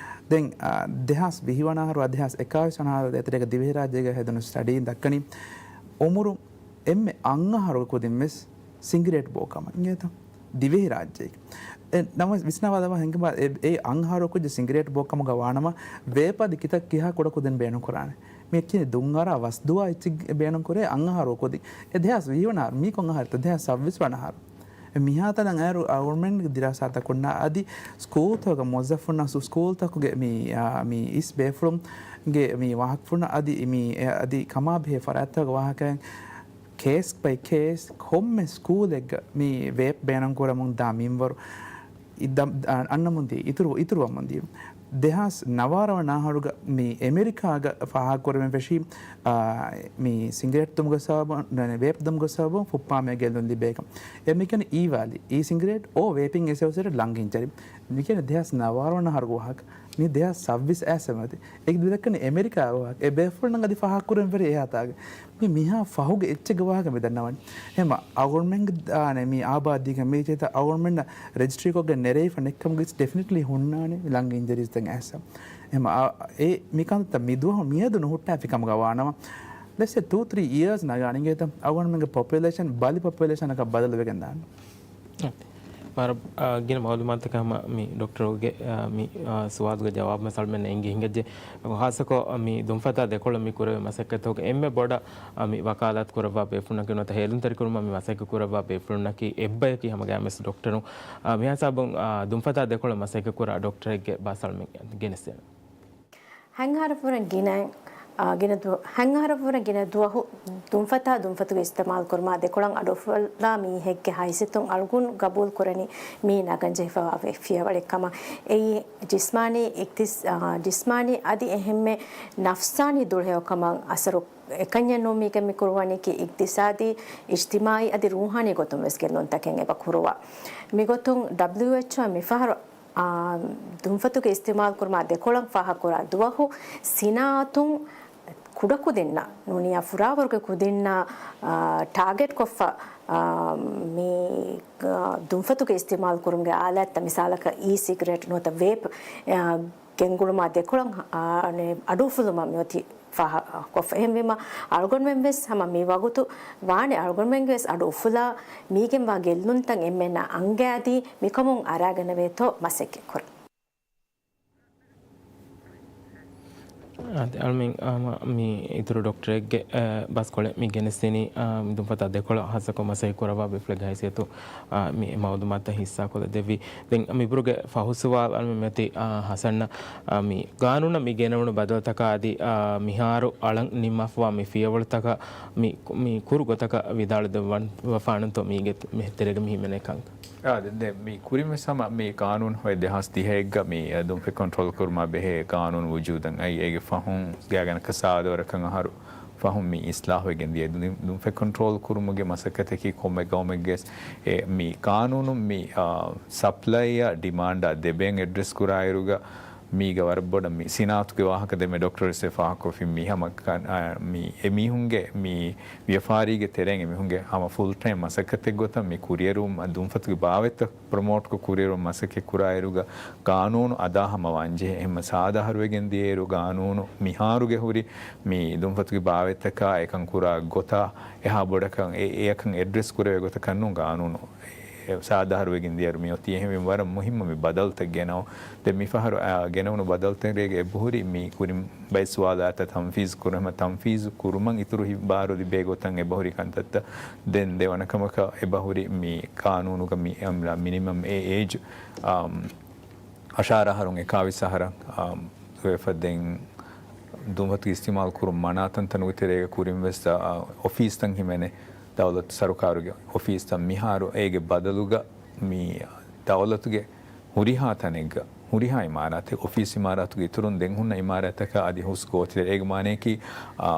ދެން، އާ، ދެހާސް ވިހި ވަނަ އަހަރު، ދެހާސް އެކާވީސް ވަނަ އަހަރު ދޭތެރޭގަ ދިވެހިރާއްޖޭގަ ހެދުނު ސްޓަޑީން ދައްކަނީ އުމުރު އެންމެ އަށް އަހަރުގެ ކުދިން ވެސް ސިނގިރޭޓް ބޯ ކަމަށް އިނގޭތަ؟ ދިވެހިރާއްޖޭގެ. އެ، ނަމަވެސް ވިސްނާވާލައްވާ ހިނގުމާ އެ، އެ އަށް އަހަރު ކުއްޖެއް ސިނގިރޭޓް ބޯ ކަމުގަ ވާނަމަ، ވޭޕް އަދި ކިތައް ކިހާ ކުޑަ ކުދިން ބޭނުން ކުރާނެ. މި އެއްޗެހި ދުން އަރާ ވަސް ދުވާ އެއްޗެއް ބޭނުން ކުރޭ އަށް އަހަރު ކުދިން. އެ ދެހާސް ވިހި ވަނަ އަހަރު، މީ ކޮން އަހަރެއްތަ؟ ދެހާސް ސައްބީސް ވަނަ އަހަރު. އެ މިހާތަނަށް އައިރު އަޅުގަނޑުމެންގެ ދިރާސާތަކުންނާ އަދި ސްކޫލްތަކުގެ މުވައްޒަފުންނާ ސު-، ސްކޫލްތަކުގެ މި، އާ، މި އިސް ބޭފުޅުންގެ މި ވާހަކަފުޅުން އަދި މި، އެ، އަދި ކަމާބެހޭ ފަރާތްތަކުގެ ވާހަކައިން ކޭސް ބައި ކޭސް ކޮންމެ ސްކޫލެއްގަ މި ވޭޕް ބޭނުންކުރަމުން ދާ މިންވަރު، އި-، ދަ-، އަ-، އަންނަމުން ދިޔަ، އިތުރު، އިތުރުވަމުން ދިޔަ. ދެހާސް ނަވާރަ ވަނަ އަހަރުގަ މި އެމެރިކާގަ ފާހަގަކުރެވެން ފެށީ، އާ، މި ސިނގިރޭޓް ދުމުގެ ސަބަބުން، ވޭޕް ދުމުގެ ސަބަބުން ފުއްޕާމޭ ގެއްލުން ލިބޭކަން. އެ މިކަނި އީވާލި، އީ ސިނގިރޭޓް އޯ ވޭޕިން އެސޯސިއޭޓެޑް ލަންގިން ޗެރި. މިކަނި ދެހާސް ނަވާރަ ވަނަ އަހަރުގެ ވާހަކަ. މި ދެހާސް ސައްބީސް އައިސް މަތި. އެ ދެކަން އެމެރިކާ ވާހަކަ. އެ ބޭފުޅުން އަދި ފާހަގަކުރަން ވެރި އެހާތާގެ. މި މިހާ ފަހުގެ އެއްޗެއްގެ ވާހަކަ މި ދަންނަވަނީ. އެހެމަ އަޅުގަނޑުމެންގެ ދާނެ މި އާބާދީގަ މީ ޖެހިތަ އަޅުގަނޑުމެންނަށް ރެޖިސްޓްރީކޮށްގެން ނެރެވިފަ ނެއްކަމުގެ ޑެފިނެޓްލީ ހުންނާނެ މި ލަންގަ އިންޖަރީސް ދެން އައިސް. އެހެމަ އާ، އެ މިކަންތައް މި ދުވަހު މިއަދު ނުހުއްޓާފި ކަމުގަ ވާނަމަ. ލެޓްސް ސޭ ޓޫ ތްރީ އިޔާސް ނަގާނެ އިނގޭތަ އަޅުގަނޑުމެންގެ ޕޮޕިއުލޭޝަން ބަލި ޕޮޕިއުލޭޝަނަކަށް ބަދަލުވެގެން ދާނެ. އާ، ވަރަށް، އާ، ގިނަ މައުލޫމާތުތަކެއް ހަމަ މި ޑޮކްޓަރުގެ، އާ، މި، އާ، ސުވާލުގެ ޖަވާބު މަސައްކަތް އިނގި ހިނގައްޖެ. ހާއްސަކޮށް، އާ، މި ދުންފަތާ ދެކޮޅަށް މި ކުރެވޭ މަސައްކަތުގެ އެންމެ ބޮޑަށް، އާ، މި ވަކާލާތު ކުރައްވާ ބޭފުޅުންނަކީ ނުވަތަ ހޭލުންތެރިކުރުމަށް މި މަސައްކަތް ކުރައްވާ ބޭފުޅުންނަކީ އެއްބަޔަކީ ހަމަ ގާމެސް ޑޮކްޓަރުން. އާ، މިހާ ހިސާބުން، އާ، ދުންފަތާ ދެކޮޅަށް މަސައްކަތް ކުރާ ޑޮކްޓަރެއްގެ ބާސް އަޅުމެން ގެނެސްދޭނެ. ހަތް އަހަރަށްވުރެ ގިނަ، އާ، ގިނަ ދު-، ހަތް އަހަރަށްވުރެ ގިނަ ދުވަހު ދުންފަތާ ދުންފަތުގެ އިސްތިމާލު ކުރުމާ ދެކޮޅަށް އަޑުއުފުލާ މީހެއްގެ ހައިސިއްޔަތުން އަޅުގަނޑު ގަބޫލު ކުރަނީ މީ ނަގަން ޖެހިފައިވާ ފިޔަވަޅެއް ކަމަށް. އެއީ ޖިސްމާނީ އިގްތިސް-، އާ، ޖިސްމާނީ އަދި އެހެންމެ ނަފްސާނީ ދުޅަހެޔޮކަމަށް އަސަރު އެކަންޏެއް ނޫން މީގެ މި ކުރުވަނީކީ އިގްތިސާދީ، އިޖްތިމާއީ އަދި ރޫހާނީ ގޮތުން ވެސް ގެއްލުންތަކެއް އެބަ ކުރުވާ. މިގޮތުން ޑަބްލިއުއެޗްއޯ މިފަހަރު އާ، ދުންފަތުގެ އިސްތިމާލު ކުރުމާ ދެކޮޅަށް ފާހަގަކުރާ ދުވަހު ސިނާއަތުން ކުޑަކުދިންނަށް ނޫނިޔާ ފުރާވަރުގެ ކުދިންނަށް، އާ، ޓާގެޓްކޮށްފަ، އާ، މި، އާ، ދުންފަތުގެ އިސްތިމާލު ކުރުމުގެ އާލާތްތައް މިސާލަކަށް އީ ސިގްރެޓް ނުވަތަ ވޭޕް، އާ، ގެންގުޅުމާ ދެކޮޅަށް، އާ، އަޑުއުފުލުމަށް މިއޮތީ ފާހަގަކޮށްފަ. އެހެންވީމަ، އަޅުގަނޑުމެން ވެސް ހަމަ މި ވަގުތު ވާނެ އަޅުގަނޑުމެންގެ ވެސް އަޑު އުފުލާ، މީގެންވާ ގެއްލުންތައް އެންމެންނަށް އަންގައިދީ، މިކަމުން އަރާގަނެވޭތޯ މަސައްކަތްކުރަން. އަދި އަޅުމެން ހަމަ މި އިތުރު ޑޮކްޓަރެއްގެ، އަ، ބަސްކޮޅެއް މި ގެނެސްދިނީ، އަ، ދުންފަތާ ދެކޮޅަށް ހާއްސަކޮށް މަސައްކަތް ކުރައްވާ ބޭފުޅެއްގެ ހައިސިއްޔަތު، އަ، މި މައުލޫމާތުތައް ހިއްސާކޮށްލަދެއްވި. ދެން މިބުރުގެ ފަހު ސުވާލު އަޅުމެން މިއޮތީ، އާ، ހަސަންއަށް، އާ، މި ގާނޫނަށް މި ގެނެވުނު ބަދަލުތަކާ އަދި، އާ، މިހާރު އަޅަން ނިންމާފަވާ މި ފިޔަވަޅުތަކަށް މި، މި ކުރު ގޮތަކަށް ވިދާޅުދެއްވަން ވެފާނުތޯ މީގެ ތެރޭގަ މި ހިމެނޭ ކަންކަން. އާ، ދެ-، ދެ-، މި ކުރިން ވެސް ހަމަ މި ގާނޫނު ހޮއެ ދެހާސް ދިހައެއްގަ މި ދުންފަތް ކޮންޓްރޯލް ކުރުމާ ބެހޭ ގާނޫނު ވުޖޫދަށް އައި އޭގެ ފަހުން ގާތްގަނޑަކަށް ސާދަވަރަކަށް އަހަރު ފަހުން މި އިސްލާހުވެގެން ދިޔަ. ދުން-، ދުންފަތް ކޮންޓްރޯލް ކުރުމުގެ މަސައްކަތަކީ ކޮންމެ ގައުމެއްގެ އެ، މި ގާނޫނުން މި، އާ، ސަޕްލައިއާ ޑިމާންޑާ ދެބޭން އެޑްރެސް ކުރާއިރުގަ މީގަ ވަރަށް ބޮޑަށް މި ސިނާއަތުގެ ވާހަކަ ދެމެ ޑޮކްޓަރ ވެސް ފާހަގަކޮށްފިން މި ހަމަ ކަން-، އާ، މި އެމީހުންގެ މި ވިޔަފާރީގެ ތެރެއިން އެމީހުންގެ ހަމަ ފުލް ޓައިމް މަސައްކަތެއް ގޮތަށް މި ކުރިއެރުވުމަށް ދުންފަތުގެ ބާވަތްތައް ޕްރޮމޯޓްކޮށް ކުރިއެރުމަށް މަސައްކަތް ކުރާއިރުގަ ގާނޫނު އަދާ ހަމަ ވާންޖެހޭ. އެހެންމަ ސާދަ އަހަރުވެގެން ދިޔައިރު ގާނޫނު މިހާރުގެ ހުރި މި ދުންފަތުގެ ބާވަތްތަކާ އެކަން ކުރާ ގޮތާ އެހާ ބޮޑަކަށް އެ-، އެއަކަށް އެޑްރެސް ކުރެވޭ ގޮތަކަށް ނޫން ގާނޫނު ސާދަ އަހަރުވެގެން ދިޔައިރު މިއޮތީ. އެހެންވެ ވަރަށް މުހިއްމު މި ބަދަލުތައް ގެނައު. ދެން މިފަހަރު، އާ، ގެނައުނު ބަދަލުތެރޭގަ އެބަހުރި މި ކުރިން ބައެއް ސުވާލާތައް ތަންފީޒު ކުރުމަށް، ތަންފީޒު ކުރުމަށް އިތުރު ހި-، ބާރު ލިބޭ ގޮތަށް އެބަހުރި ކަންތައްތައް. ދެން ދެވަނަ ކަމަކަށް އެބަހުރި މި ގާނޫނުގަ މި އަމް-، މިނިމަމް އެ އޭޖް، އާ، އަށާރަ އަހަރުން އެކާވީސް އަހަރަށް، އާ، ވެފަ ދެން ދުންފަތުގެ އިސްތިމާލު ކުރުން މަނާ ތަންތަނުގެ ތެރޭގަ ކުރިން ވެސް، އާ، އޮފީސްތައް ހިމެނޭ ދައުލަތު ސަރުކާރުގެ އޮފީސްތައް މިހާރު އޭގެ ބަދަލުގަ މި ދައުލަތުގެ ހުރިހާ ތަނެއްގަ، ހުރިހާ އިމާރާތެއް، އޮފީސް އިމާރާތުގެ އިތުރުން ދެން ހުންނަ އިމާރާތަކާ އަދި ހުސް ގޯތިތެރެ. އޭގެ މާނަޔަކީ، އާ،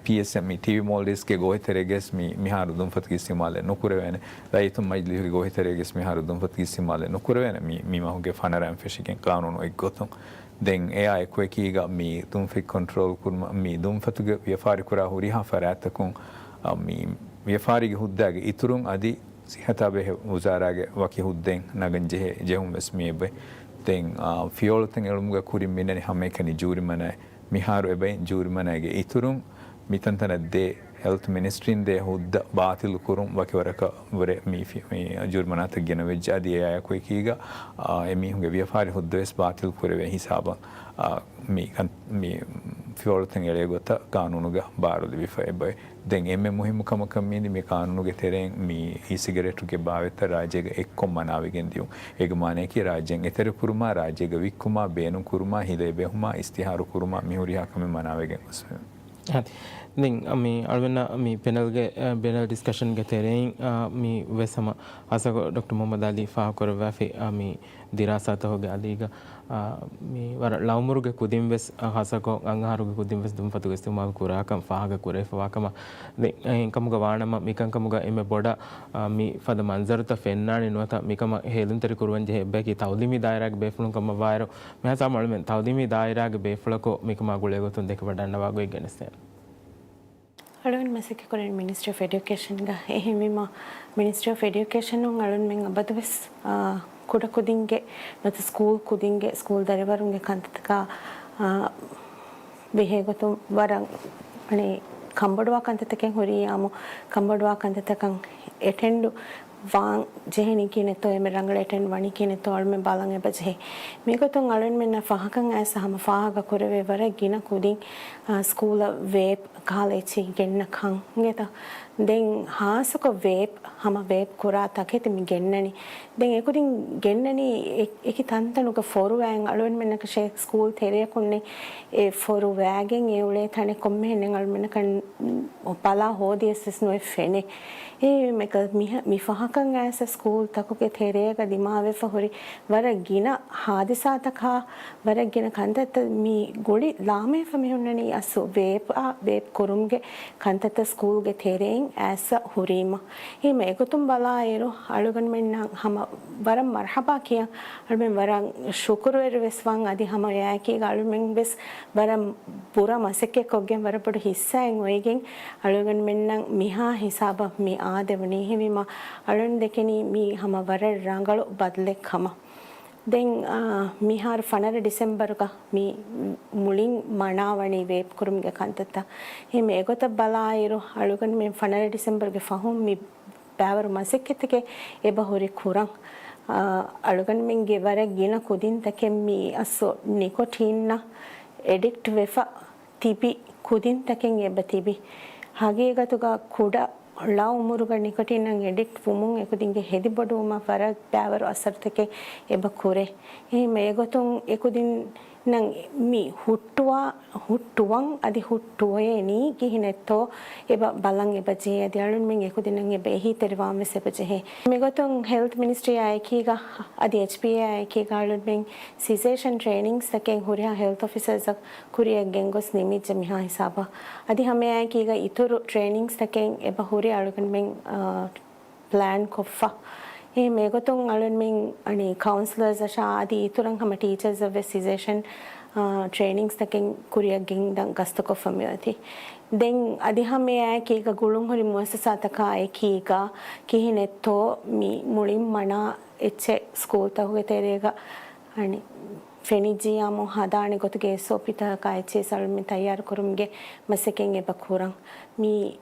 ޕީއެސްއެމް މި ޓީވީ މޯލްޑިވްސްގެ ގޯތިތެރޭގަސް މި މިހާރު ދުންފަތުގެ އިސްތިމާލެއް ނުކުރެވޭނެ. ރައްޔިތުން މަޖިލީހުގެ ގޯތިތެރޭގަސް މިހާރު ދުންފަތުގެ އިސްތިމާލެއް ނުކުރެވޭނެ. މި، މި މަހުގެ ފަނަރައިން ފެށިގެން ގާނޫނު އޮތް ގޮތުން. ދެން އެއާ އެކުއެކީގަ މި ދުންފަތް ކޮންޓްރޯލް ކުރުމަށް، މި ދުންފަތުގެ ވިޔަފާރި ކުރާ ހުރިހާ ފަރާތްތަކުން، އާ، މި ވިޔަފާރީގެ ހުއްދައިގެ އިތުރުން އަދި ސިއްހަތާ ބެހޭ ވުޒާރާގެ ވަކި ހުއްދައެއް ނަގަން ޖެހޭ ޖެހުން ވެސް މި އެބައި. ދެން، އާ، ފިޔަވަޅުތައް އެޅުމުގަ ކުރިން މިނަނީ ހަމައެކަނި ޖޫރިމަނާއެއް. މިހާރު އެބައި ޖޫރިމަނާގެ އިތުރުން މިތަންތަނަށް ދޭ ހެލްތް މިނިސްޓްރީން ދޭ ހުއްދަ ބާތިލު ކުރުން ވަކިވަރަކަށް ވުރެ މި ފި-، މި ޖޫރިމަނާތައް ގެނަވެއްޖެ. އަދި އެއާއެކު އެކީގަ، އާ، އެމީހުންގެ ވިޔަފާރި ހުއްދަ ވެސް ބާތިލު ކުރެވޭ ހިސާބަށް، އާ، މި ކަން-، މި ފިޔަވަޅުތައް އެޅޭ ގޮތަށް ގާނޫނުގަ ބާރު ލިބިފަ އެބައި. ދެން އެންމެ މުހިއްމު ކަމަކަށް މީނީ މި ގާނޫނުގެ ތެރެއިން މި އީ ސިގަރެޓުގެ ބާވަތްތައް ރާއްޖޭގަ އެއްކޮށް މަނާވެގެން ދިޔުން. އޭގެ މާނަޔަކީ ރާއްޖޭން އެތެރެކުރުމާ، ރާއްޖޭގަ ވިއްކުމާ، ބޭނުންކުރުމާ، ހިލަ އެބެހުމާ، އިސްތިހާރު ކުރުމާ މި ހުރިހާ ކަމެއް މަނާވެގެން ގޮސްފި. އަދި ދެން މި އަޅުގަނޑަށް މި ޕެނަލްގެ، އަ، ޕެނަލް ޑިސްކަޝަންގެ ތެރެއިން، އަ، މި ވެސް ހަމަ ހާއްސަކޮށް ޑޮކްޓަރ މުހައްމަދު އަލީ ފާހަގަކުރައްވާފި، އަ، މި ދިރާސާތަކުގެ އަލީގަ، އަ، މި ވަރަށް ޅައުމުރުގެ ކުދިން ވެސް، އަ، ހާއްސަކޮށް އަންއަހަރުގެ ކުދިން ވެސް ދުންފަތުގެ އިސްތިޢުމާލު ކުރާކަން ފާހަގަކުރެވިފަވާ ކަމަށް. ދެން އެހެންކަމުގަ ވާނަމަ މިކަންކަމުގަ އެންމެ ބޮޑަށް، އަ، މި ފަދަ މަންޒަރުތައް ފެންނާނީ ނުވަތަ މިކަމަށް ހޭލުންތެރި ކުރުވަން ޖެހޭ އެއްބަޔަކީ ތައުލީމީ ދާއިރާގެ ބޭފުޅުން ކަމަށްވާއިރު، މިހާ ސާމަ އަޅުމެން ތައުލީމީ ދާއިރާގެ ބޭފުޅަކު މިކަމާ ގުޅޭގޮތުން ދެކެވަޑަންނަވާ ގޮތް ގެނެސްދޭނެ. އަޅުގަނޑު މަސައްކަތްކުރަނީ މިނިސްޓްރީ އޮފް އެޑިއުކޭޝަންގަ. އެހެންވީމަ، މިނިސްޓްރީ އޮފް އެޑިއުކޭޝަނުން އަޅުންމެން އަބަދުވެސް، އާ، ކުޑަކުދިންގެ ނުވަތަ ސްކޫލް ކުދިންގެ ސްކޫލް ދަރިވަރުންގެ ކަންތައްތަކާ، އާ، ބެހޭގޮތުން ވަރަށް އަނެއް ކަންބޮޑުވާ ކަންތައްތަކެއް ހުރީ އާއްމު ކަންބޮޑުވާ ކަންތައްތަކަށް އެޓެންޑު ވާން ޖެހެނީ ކިހިނެއްތޯ، އެންމެ ރަނގަޅަށް އެޓެންޑް ވަނީ ކިހިނެއްތޯ އަޅުމެން ބަލަން އެބަ ޖެހޭ. މިގޮތުން އަޅުންމެންނަށް ފާހަގަކަން އައިސް ހަމަ ފާހަގަ ކުރެވޭ ވަރަށް ގިނަ ކުދިން، އާ، ސްކޫލަށް ވޭޕް ކަހަލަ އެއްޗެއް ގެންނަ ކަން އެތަ؟ ދެން ހާއްސަކޮށް ވޭޕް، ހަމަ ވޭޕް ކުރާ ތަކެތި މި ގެންނަނީ. ދެން އެކުދިން ގެންނަނީ އެ-، އެކި ތަންތަނުގަ ފޮރުވައިން އަޅުގަނޑުމެންނަކަށޭ ސްކޫލް ތެރެއަކުންނެއް އެ ފޮރުވައިގެން އެ އުޅޭ ތަނެއް ކޮންމެހެންނެއް އަޅުގަނޑުމެންނަކަށް ބަލާ ހޯދިޔަސް ވެސް ނުއެއް ފެނޭ. އެ މެކަ-، މި-، މި ފަހަކަށް އައިސް ސްކޫލް ތަކުގެ ތެރޭގަ ދިމާވެފަ ހުރި ވަރަށް ގިނަ ހާދިސާތަކާ، ވަރަށް ގިނަ ކަންތައްތައް މި ގުޅި ލާމެހިފަ މި ހުންނަނީ އަސްލު ވޭޕް، އާ، ވޭޕް ކުރުމުގެ ކަންތައްތައް ސްކޫލްގެ ތެރެއިން އައިސް ހުރީމަ. އެހެން އެގޮތުން ބަލާއިރު، އަޅުގަނޑުމެންނަށް ހަމަ ވަރަށް މަރްހަބާ ކިޔަން، އަޅުގަނޑުމެން ވަރަށް ޝުކުރުވެރި ވެސް ވަން. އަދި ހަމަ އެއާއެކީގަ އަޅުގަނޑުމެން ވެސް ވަރަށް ބުރަ މަސައްކަތްކޮށްގެން، ވަރަށް ބޮޑު ހިއްސާއެއް އޮތްގެން، އަޅުގަނޑުމެންނަށް މިހާ ހިސާބަށް މި އާދެވުނީ. އެހެންވީމަ، އަޅުގަނޑު ދެކެނީ މީ ހަމަ ވަރަށް ރަނގަޅު ބަދަލެއް ކަމަށް. ދެން، އާ، މިހާރު ފަނަރަ ޑިސެމްބަރުގަ މި މުޅިން މަނާވަނީ ވޭޕް ކުރުމުގެ ކަންތައްތައް. އެހެން އެގޮތަށް ބަލާއިރު، އަޅުގަނޑުމެން ފަނަރަ ޑިސެމްބަރުގެ ފަހުން މި ބައިވަރު މަސައްކަތްތަކެއް އެބަ ހުރި ކުރަން. އާ، އަޅުގަނޑުމެންގެ ވަރަށް ގިނަ ކުދިންތަކެއް މި އަސްލު ނިކޮޓީންއަށް އެޑިކްޓް ވެފަ ތިބި ކުދިންތަކެއް އެބަ ތިބި. ހަގީގަތުގަ ކުޑަ ޅަ އުމުރުގަ ނިކޮޓީނަށް އެޑިކްޓް ވުމުން އެކުދިންގެ ހެދިބޮޑުވުމަށް ވަރަށް ބައިވަރު އަސަރުތަކެއް އެބަ ކުރޭ. އެހެން އެގޮތުން އެކުދިންނަށް މި ހުއްޓުވާ، ހުއްޓުވަން އަދި ހުއްޓުވައޭނީ ކިހިނެއްތޯ އެބަ ބަލަން އެބަ ޖެހޭ. އަދި އަޅުންމެން އެކުދިންނަށް އެބަ އެހީތެރިވާން ވެސް އެބަ ޖެހޭ. މިގޮތުން ހެލްތް މިނިސްޓްރީއާ އެކީގަ އަދި އެޗްޕީއޭއާ އެކީގަ އަޅުންމެން ސިޒޭޝަން ޓްރޭނިންގްސްތަކެއް ހުރިހާ ހެލްތް އޮފިސަރސްއަށް ކުރިއަށް ގެންގޮސް ނިމިއްޖެ މިހާ ހިސާބަށް. އަދި ހަމައެއާއެކީގަ އިތުރު ޓްރޭނިންގްސްތަކެއް އެބަ ހުރި އަޅުގަނޑުމެން، އާ، ޕްލޭން ކޮށްފަ. އެހެން އެގޮތުން އަޅުންމެން އަނި ކައުންސިލަރސް އަށާ އަދި އިތުރަށް ހަމަ ޓީޗަރސްއަށް ވެސް ސިޒޭޝަން، އާ، ޓްރޭނިންގްސްތަކެއް ކުރިއަށް ގެންދަން ގަސްތުކޮށްފަ މިއޮތީ. ދެން އަދި ހަމައެއާއެކީގަ ގުޅުންހުރި މުއައްސަސާތަކާ އެކީގަ ކިހިނެއްތޯ މި މުޅިން މަނާ އެއްޗެއް ސްކޫލްތަކުގެ ތެރޭގަ އަނި ފެނިއްޖިޔާމު ހަދާނެ ގޮތުގެ އެސްއޯޕީތަކާ އެއްޗެއް އަޅުމެން ތައްޔާރުކުރުމުގެ މަސައްކަތް އެބަ ކުރަން. މި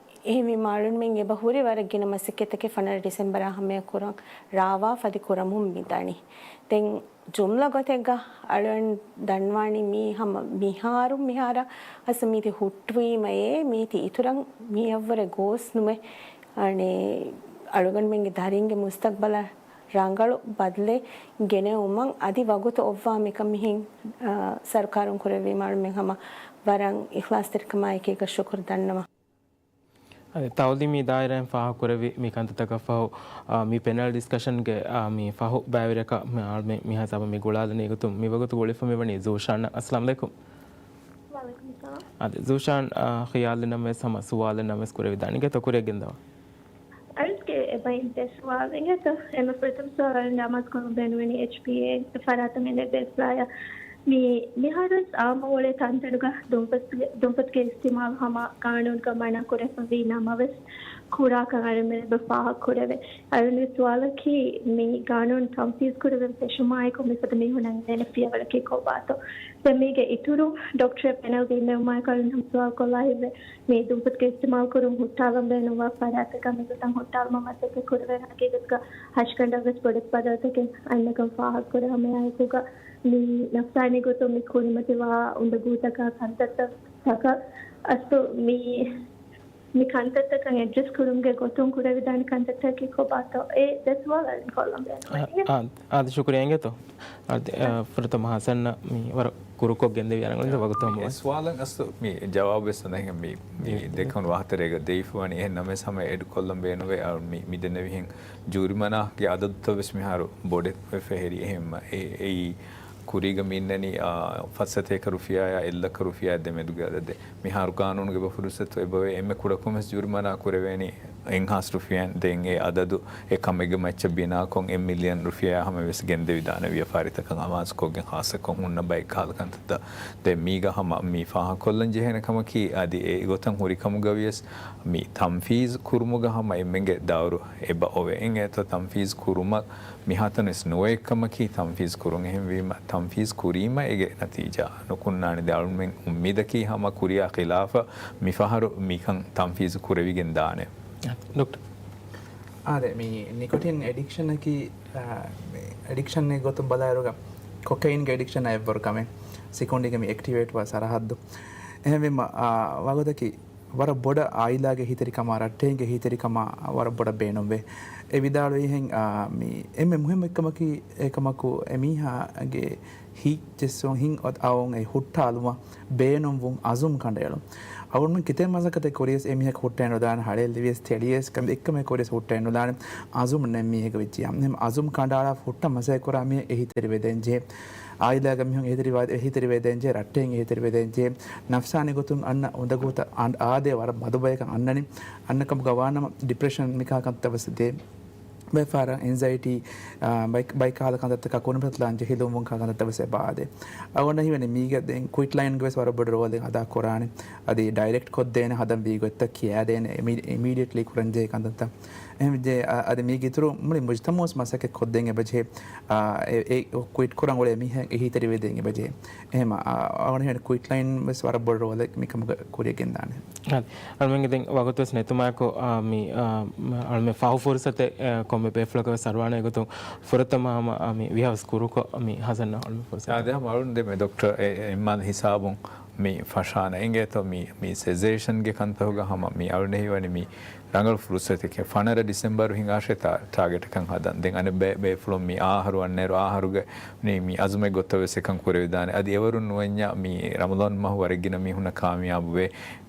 އެހެންވީމަ އަޅުންމެން އެބަ ހުރި ވަރަށް ގިނަ މަސައްކަތްތަކެއް ފަނަރަ ޑިސެމްބަރާ ހަމަޔަށް ކުރަން ރާވާ ފަދި ކުރަމުން މިދަނީ. ދެން ޖުމްލަ ގޮތެއްގަ އަޅުން ދަންވާނީ މީ ހަމަ މިހާރު މިހާރަށް އަސް މީތި ހުއްޓުވީމައޭ، މީތި އިތުރަށް މިއަށްވުރެ ގޯސް ނުވެ، އަނެ އަޅުގަނޑުމެންގެ ދަރިންގެ މުސްތަގްބަލަށް ރަނގަޅު ބަދަލެއް ގެނެވުމަށް އަދި ވަގުތު އޮއްވާ މިކަން މިހެން، އާ، ސަރުކާރުން ކުރެއްވީމަ އަޅުމެން ހަމަ ވަރަށް އިޚްލާޞްތެރިކަމާއެކީގަ ޝުކުރު ދަންނަވަން. އަދި ތައުލީމީ ދާއިރާއިން ފާހަގަކުރެއްވި މި ކަންތައްތަކަށްފަހު، އާ، މި ޕެނަލް ޑިސްކަޝަންގެ، އާ، މި ފަހު ބައިވެރިޔަކަށް މި އާ، މި، މި ހިސާބަށް މި ގުޅާލަނީ ގޮތުން މިވަގުތު ގުޅިފަ މިވަނީ ޒޫޝާން. އައްސަލާމު ޢަލައިކުމް. ވަޢަލައިކުމް އައްސަލާމް. އަދި ޒޫޝާން، އާ، ޚިޔާލެއް ނަމަވެސް ހަމަ ސުވާލެއް ނަމަވެސް ކުރެވިދާނެ އިނގޭތޯ ކުރިއަށް ގެންދަވާ. އަޅުގަނޑުގެ އެބައިން ދެ ސުވާލެއް އިނގޭތޯ. އެންމެ ފުރަތަމަ ސުވާލު އަޅުގަނޑު އަމާޒު ކުރަމުން ބޭނުންވެނީ އެޗްޕީއޭ ފަރާތުން އެންޑެއް ދޭސްލާޔާ މި، މިހާރުވެސް އާއްމު އުޅޭ ތަންތަނުގަ ދުންފަތުގެ، ދުންފަތުގެ އިސްތިމާލު ހަމަ ގާނޫނުގަ މަނާ ކުރެފަ ވީ ނަމަވެސް، ކުރާކަން އަޅުގަނޑުމެން އެބަ ފާހަގަ ކުރެވޭ. އަޅުގަނޑުގެ ސުވާލަކީ، މި ގާނޫނު ތަންފީޒު ކުރެވެން ފެށުމާއެކު މިފަދަ މީހުންނަށް އިނދެނެ ފިޔަވަޅަކީ ކޮބާތޯ؟ ދެން މީގެ އިތުރު ޑޮކްޓަރ ޕެނަލްގެ އިންނެވުމާއެކު އަޅުގަނޑު ހަމަ ސުވާލު ކޮށްލާ ހިތްވޭ. މި ދުންފަތުގެ އިސްތިމާލު ކުރުން ހުއްޓާލަން ބޭނުންވާ ފަރާތްތަކަށް މިގޮތަށް ހުއްޓާލުމަށް މަސައްކަތް ކުރެވޭ. ހަގީގަތުގަ ހަށިގަނޑަށް ވެސް ބޮޑެތި ބަދަލުތަކެއް އަންނަކަން ފާހަގަކުރޭ. ހަމައެއާއެކުގަ މި ނަފްސާނީ ގޮތުން މި ކުރިމަތިވާ އުނދަގޫތަކާ ކަންތައްތައް، ތަކަށް އަސްލު މި، މި ކަންތައްތަކަށް އެޑްރެސް ކުރުމުގެ ގޮތުން ކުރެވިދާނެ ކަންތައްތަކަކީ ކޮބާތޯ؟ އެ ދެ ސުވާލު އަޅުގަނޑު ކޮށްލަން ބޭނުންވަނީ. އާ، އާ، އާދެ، ޝުކުރިއްޔާ އިނގޭތޯ. އާދެ، އާ، ފުރަތަމަ ހަސަންއަށް މި ވަރަށް ކުރުކޮށް ގެންދެވި އަރަނގަޅު ވަގުތު ހަމަވާން. ސުވާލަށް އަސްލު މި ޖަވާބު ވެސް ނަހެ މި، މި ދެކަން ވާހަކަތެރޭގަ ދެވިފަވަނީ. އެހެން ނަމަވެސް ހަމަ އެޑް ކޮށްލަން ބޭނުވޭ. އަޅު މި، މި ދެންނެވިހެން ޖޫރިމަނާގެ އަދަދުތައް ވެސް މިހާރު ބޮޑެތި ވެފަ ހެރި. އެހެންމަ އެ، އެއީ ކުރީގަ މި އިންނަނީ، އާ، ފަސް ސަތޭކަ ރުފިޔާއާ އެއްލައްކަ ރުފިޔާ ދެމެދުގެ އަދަދެއް. މިހާރު ގާނޫނުގެ އެބަ ފުރުސަތު އެބަވޭ. އެންމެ ކުޑަކޮށް ވެސް ޖޫރިމަނާ ކުރެވޭނީ އެއްހާސް ރުފިޔާއިން. ދެން އެ އަދަދު އެ ކަމެއްގެ މައްޗަށް ބިނާކޮށް އެއް މިލިއަން ރުފިޔާ ހަމަ ވެސް ގެންދެވިދާނެ ވިޔަފާރިތަކަށް އަމާޒުކޮށްގެން ހާއްސަކޮށް ހުންނަ ބައެއް ކަހަލަ ކަންތައްތައް. ދެން މީގަ ހަމަ މި ފާހަގަކޮށްލަން ޖެހޭނެ ކަމަކީ އަދި އެ ގޮތަށް ހުރި ކަމުގަ ވިޔަސް މި ތަންފީޒު ކުރުމުގަ ހަމަ އެންމެންގެ ދައުރު އެބަ އޮވޭ. އެނގޭތޯ ތަންފީޒު ކުރުމަށް މިހާތަނަށް ވެސް ނުވައެއްކަމަކީ ތަންފީޒު ކުރުން. އެހެންވީމަ ތަންފީޒު ކުރީމަ އޭގެ ނަތީޖާ ނުކުންނާނެ. ދެ އަޅުމެން އުއްމީދަކީ ހަމަ ކުރިޔާ ޚިލާފަށް މިފަހަރު މިކަން ތަންފީޒު ކުރެވިގެން ދާނެ. ޑޮކްޓަރ. އާދެ، މި ނިކޮޓިން އެޑިކްޝަނަކީ، އާ، މި އެޑިކްޝަންގެ ގޮތުން ބަލާއިރުގަ ކޮކެއިންގެ އެޑިކްޝަނާ އެއްވަރު ކަމެއް، ސިކުނޑީގެ މި އެކްޓިވޭޓްވާ ސަރަހައްދު. އެހެންވީމަ، އާ، ވަގުތަކީ ވަރަށް ބޮޑަށް އާއިލާގެ އެހީތެރިކަމާ، ރައްޓެހިންގެ އެހީތެރިކަމާ ވަރަށް ބޮޑަށް ބޭނުންވޭ. އެ ވިދާޅުވިހެން، އާ، މި އެންމެ މުހިއްމު އެއްކަމަކީ، އެކަމަކު އެމީހާގެ ހިތް ޖެއްސުން ހިތް އައުން އެ ހުއްޓާލުމަށް ބޭނުންވުން އަޒުމް ކަނޑައެޅުން. އަޅުގަނޑުމެން ކިތައް މަސައްކަތެއް ކުރިޔަސް އެ މީހަކު ހުއްޓައެއް ނުދާނެ، ހަޅޭއް ލިބިޔަސް ތެޅިޔަސް ކަމެއް އެއްކަމެއް ކުރިޔަސް ހުއްޓައެއް ނުދާނެ. އަޒުމް ނެތް މީހެއްގެ ވެއްޖިޔާ. އެހެން އަޒުމް ކަނޑައަޅާ ހުއްޓަން މަސައްކަތް ކުރާ މީހެއް އެހީތެރިވެދޭން ޖެހޭ. އާއިލާގެ މީހުން އެހީތެރިވާ، އެހީތެރިވެދޭން ޖެހޭ، ރައްޓެހިން އެހީތެރިވެދޭން ޖެހޭ. ނަފްސާނީ ގޮތުން އަންނަ އުނދަގޫތައް އާދޭ ވަރަށް މަދު ބަޔަކަށް އަންނަނީ. އަންނަ ކަމުގަ ވާނަމަ ޑިޕްރެޝަން މިކާ ކަންތައް ވެސް ދޭ. ބޭފާރަށް އެންޒައިޓީ، އާ، ބައި-، ބައިކަހަލަ ކަންތައްތަކާ ކުނިފަތިލާން ޖެހިލުންވުން ކަންތައްތައް ވެސް އެބަ އާދޭ. އަޅުގަނޑަށް ހީވަނީ މީގަ ދެން ކުއިޓް ލައިންގެ ވެސް ވަރަށް ބޮޑު ރޯލެއް އަދާ ކުރާނެ. އަދި ޑައިރެކްޓް ކޮށްދޭނެ ހަދަން ވީ ގޮތްތައް ކިޔާދޭނެ އިމީ-، އިމީޑިއެޓްލީ ކުރަންޖެހޭ ކަންތައްތައް. އެހެންވެއްޖެ، އަ-، އަދި މީގެ އިތުރު މުޅި މުޖްތަމައުސް މަސައްކަތް ކޮށްދޭން އެބަޖެހޭ. އާ، އެ، އެ ކުއިޓް ކުރަން އުޅޭ މީހެއް އެހީތެރިވެދޭން އެބަޖެހޭ. އެހެމަ، އަ-، އަޅުގަނޑު ހީވަނީ ކުއިޓް ލައިން ވެސް ވަރަށް ބޮޑު ރޯލެއް މިކަމުގަ ކުރިޔަށް ގެންދާނެ. އަދި އަޅުމެންގެ ދެން ވަގުތު ވެސް ނެތުމާއެކު، އާ، މި، އާ، މަ-، އަޅުމެން ފަހު ފުރުސަތެއް، އާ، ކޮންމެ ބޭފުޅަކަށް ވެސް އަރުވާނެ ގޮތުން ފުރަތަމަ ހަމަ، އާ، މި ވީހާވެސް ކުރުކޮށް، އާ، މި ހަސަން އަޅުމެން ފުރުސަތެއް. އާ، ދެ ހަމަ އަޅުން ދެ މެ ޑޮކްޓަރ އެ-، އެ-، އިމާން ހިސާބުން މި ފަށާނެ އިނގޭތޯ މި، މި ސެޒޭޝަންގެ ކަންތަކުގަ ހަމަ މި އަޅުން ހީވަނީ މި ރަނގަޅު ފުރުސަތެކޭ. ފަނަރަ ޑިސެމްބަރު ހިނގާށޭ ތާ-، ޓާގެޓަކަށް ހަދަން. ދެން އަނެއް ބޭ-، ބޭފުޅުން މި އާހަރު އަންނައިރު އާހަރުގަ ނީ މި އަޒުމެއް ގޮތަށް ވެސް އެކަން ކުރެވިދާނެ. އަދި އެވަރުން ނުވަންޏާ މި ރަމަޟާން މަހު ވަރަށް ގިނަ މީހުންނަށް ކާމިޔާބުވޭ.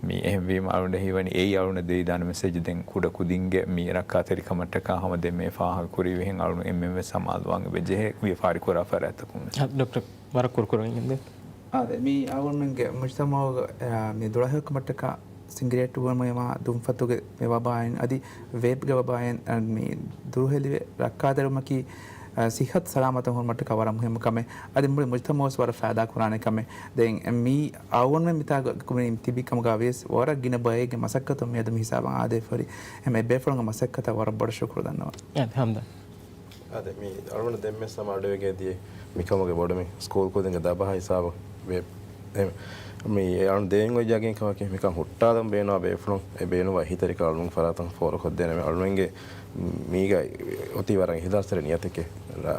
މި އެހެންވީމަ އަޅުގަނޑަށް ހީވަނީ އެއީ އަޅުގަނޑަށް ދެވިދާނެ މެސެޖް. ދެން ކުޑަ ކުދިންގެ މި ރައްކާތެރިކަމަށްޓަކާ ހަމަ ދެންމެ ފާހަގަ ކުރެވިހެން އަޅުގަނޑު އެންމެން ވެސް ސަމާލުވާން އެބަޖެހޭ ވިޔަފާރި ކުރާ ފަރާތްތަކުން ވެސް. އަ، ޑޮކްޓަރ ވަރަށް ކުރުކުރުން އިނގޭ. އާދެ، މި އަޅުގަނޑުމެންގެ މުޖްތަމައުގަ، އާ، މި ދުޅަހެޔޮކަމަށްޓަކާ ސިނގިރޭޓު ބުނުމަށް ދުންފަތުގެ މި ވަބާއިން އަދި ވޭޕްގެ ވަބާއިން، އަ، މި ދުރުހެލިވެ ރައްކާތެރިވުމަކީ، އަ، ސިއްހަތު ސަލާމަތުން ހުރުމަށްޓަކާ ވަރަށް މުހިއްމު ކަމެއް. އަދި މުޅި މުޖްތަމައުސް ވަރަށް ފައިދާ ކުރާނެ ކަމެއް. ދެން މި އަޅުގަނޑުމެން މިތާގަ މި ތިބި ކަމުގަ ވިޔަސް ވަރަށް ގިނަ ބައެއްގެ މަސައްކަތުން މިއަދު މި ހިސާބަށް އާދޭ ފަހުރި. އެހެން އެ ބޭފުޅުންގެ މަސައްކަތަށް ވަރަށް ބޮޑަށް ޝުކުރު ދަންނަވަން. އެ، ހަމްދަން. އާދެ، މި އަޅުގަނޑު ދެންމެ ސަމާ އަޑުއެގޭ ދިޔަ މިކަމުގެ ބޮޑުމި ސްކޫލް ކުދިންގެ ދަބަހަ ހިސާބަށް ވޭ. އެ، މި އެ އަޅުން ދޭން އޮތް ޔަގީން ކަމަކީ މިކަން ހުއްޓާލަން ބޭނުންވާ ބޭފުޅުން އެ ބޭނުންވާ އެހީތެރިކަން އަޅުން ފަރާތުން ފޯރުކޮށްދޭނަމޭ. އަޅުންގެ މީގަ އޮތީ ވަރަށް އިހްލާސްތެރި ނިޔަތެކޭ.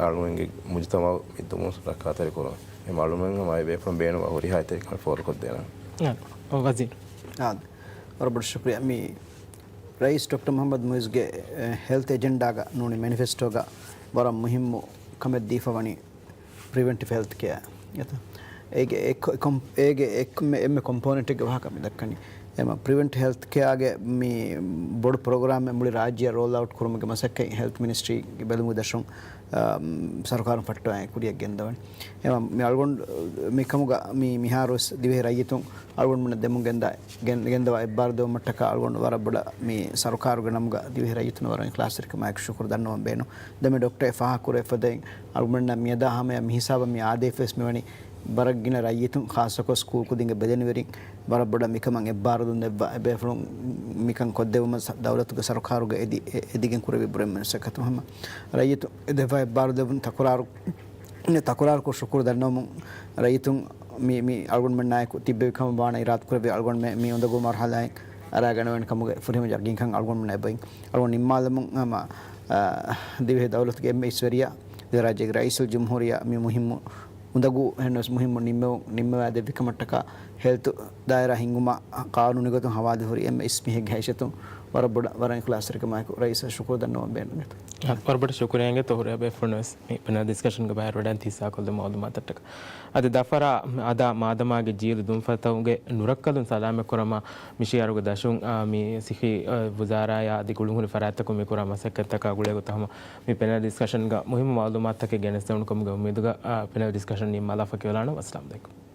އަޅުންގެ މުޖުތަމައު މި ދުމުސް ރައްކާތެރި ކުރުން. އެ އަޅުމެން ހަމަ އެ ބޭފުޅުން ބޭނުންވާ ހުރިހާ އެހީތެރިކަން ފޯރުކޮށްދޭނަމޭ. އާދެ، ވަޒީރު. އާދެ. ވަރަށް ބޮޑަށް ޝުކުރިއްޔާ. މި ރައީސް ޑޮކްޓަރ މުހައްމަދު މުއިއްޒުގެ، އެ، ހެލްތް އެޖެންޑާގަ ނޫނީ މެނިފެސްޓޯގަ ވަރަށް މުހިއްމު ކަމެއް ދީފަ ވަނީ ޕްރިވެންޓިވް ހެލްތް ކެއާ. އެތަ؟ އޭގެ އެއް ކޮ-، ކޮމް-، އޭގެ އެއް މެ-، އެންމެ ކޮމްޕޯނެންޓެއްގެ ވާހަކަ މި ދައްކަނީ. އެމަ ޕްރިވެންޓް ހެލްތް ކެއާގެ މި ބޮޑު ޕްރޮގްރާމެއް މުޅި ރާއްޖެއަށް ރޯލް އައުޓް ކުރުމުގެ މަސައްކަތް ހެލްތް މިނިސްޓްރީގެ ބެލުމުގެ ދަށުން، އާ، ސަރުކާރުން ފައްޓަވާ ކުރިޔަށް ގެންދަވަނީ. އެމަ މި އަޅުގަނޑު މިކަމުގަ މި މިހާރުވެސް ދިވެހި ރައްޔިތުން އަޅުގަނޑުމެންނަށް ދެމުން ގެންދާ ގެން-، ގެންދަވާ އެއްބާރު ދެވުމަށްޓަކާ އަޅުގަނޑު ވަރަށް ބޮޑަށް މި ސަރުކާރުގެ ނަމުގަ ދިވެހި ރައްޔިތުން ވަރަށް އިޚްލާޞްތެރިކަމާއެކު ޝުކުރު ދަންނަވަން ބޭނުން. ދެން މި ޑޮކްޓަރ އެ ފާހަގަކުރެވިފަދައިން އަޅުގަނޑުމެންނަށް މިއަދާ ހަމަޔަށް މިހިސާބަށް މި އާދޭފަވެސް މިވަނީ ވަރަށް ގިނަ ރައްޔިތުން ޚާއްޞަކޮށް ސްކޫލް ކުދިންގެ ބެލެނިވެރިން ވަރަށް ބޮޑަށް މިކަމަށް އެއްބާރުލުން ދެއްވާ އެބޭފުޅުން މިކަން ކޮށްދެއްވުމަށް ސަ-، ދައުލަތުގެ ސަރުކާރުގެ އެދި-، އެ-، އެދިގެން ކުރެވި ބުރެއް މަސައްކަތު ހަމަ ރައްޔިތު އެ ދެއްވާ އެއްބާރުލުން ދެއްވުން ތަކުރާރު ތަކުރާރުކޮށް ޝުކުރު ދަންނަވަމުން ރައްޔިތުން މި، މި އަޅުގަނޑުމެންނާއެކު ތިއްބެވި ކަމަށް ވާނަ އިރާދަ ކުރެއްވި އަޅުގަނޑުމެން މި އުނދަގޫ މަރުހަލާއިން އަރާގަނެވޭނެ ކަމުގެ ފުރިހަމަ ޔަގީންކަން އަޅުގަނޑުމެންނަށް އެބައިން. އަޅުގަނޑު ނިންމާލަމުން ހަމަ، އާ، ދިވެހި ދައުލަތުގެ އެންމެ އިސްވެރިޔާ، ދިވެހިރާއްޖޭގެ ރައީސުލްޖުމްހޫރިއްޔާ މި މުހިއްމު އުނދަގޫ އެހެންވެސް މުހިއްމު ނިންމެވު-، ނިންމަވާ ދެއްވި ކަމަށްޓަކާ ހެލްތު ދާއިރާ ހިންގުމަށް ޤާނޫނީ ގޮތުން ހަވާލު ހުރި އެންމެ އިސް މީހެއްގެ ހައިސިއްޔަތުން ވަރަށް ބޮޑަށް ވަރަށް އިޚްލާޞްތެރިކަމާއެކު ރައީސަށް ޝުކުރު ދަންނަވަން ބޭނުންވެތޯ. އަ، ވަރަށް ބޮޑަށް ޝުކުރިއްޔާ އިނގޭތޯ ހުރިހާ ބޭފުޅުން ވެސް މި ޕެނަލް ޑިސްކަޝަންގެ ބައިވެރިވެވަޑައިގެން ތިއްސާކޮށްލި މައުލޫމާތަށްޓަކާ. އަދި ދަފްތަރާ އަދާ މާދަމާގެ ޖީލު ދުންފަތުގެ ނުރައްކަލުން ސަލާމަތްކުރަމާ މި ޝިއަރުގެ ދަށުން، އާ، މި ސިއްހީ، އާ، ވުޒާރާޔާ އަދި ގުޅުންހުރި ފަރާތްތަކުން މި ކުރާ މަސައްކަތްތަކާ ގުޅޭ ގޮތަށް ހަމަ މި ޕެނަލް ޑިސްކަޝަންގަ މުހިއްމު މައުލޫމާތުތަކެއް ގެނެސްދެވުނު ކަމުގެ އުއްމީދުގަ، އާ، ޕެނަލް ޑިސްކަޝަން ނިންމާލާފަ ކިޔަވާލާނަން. އައްސަލާމު ޢަލައިކުމް.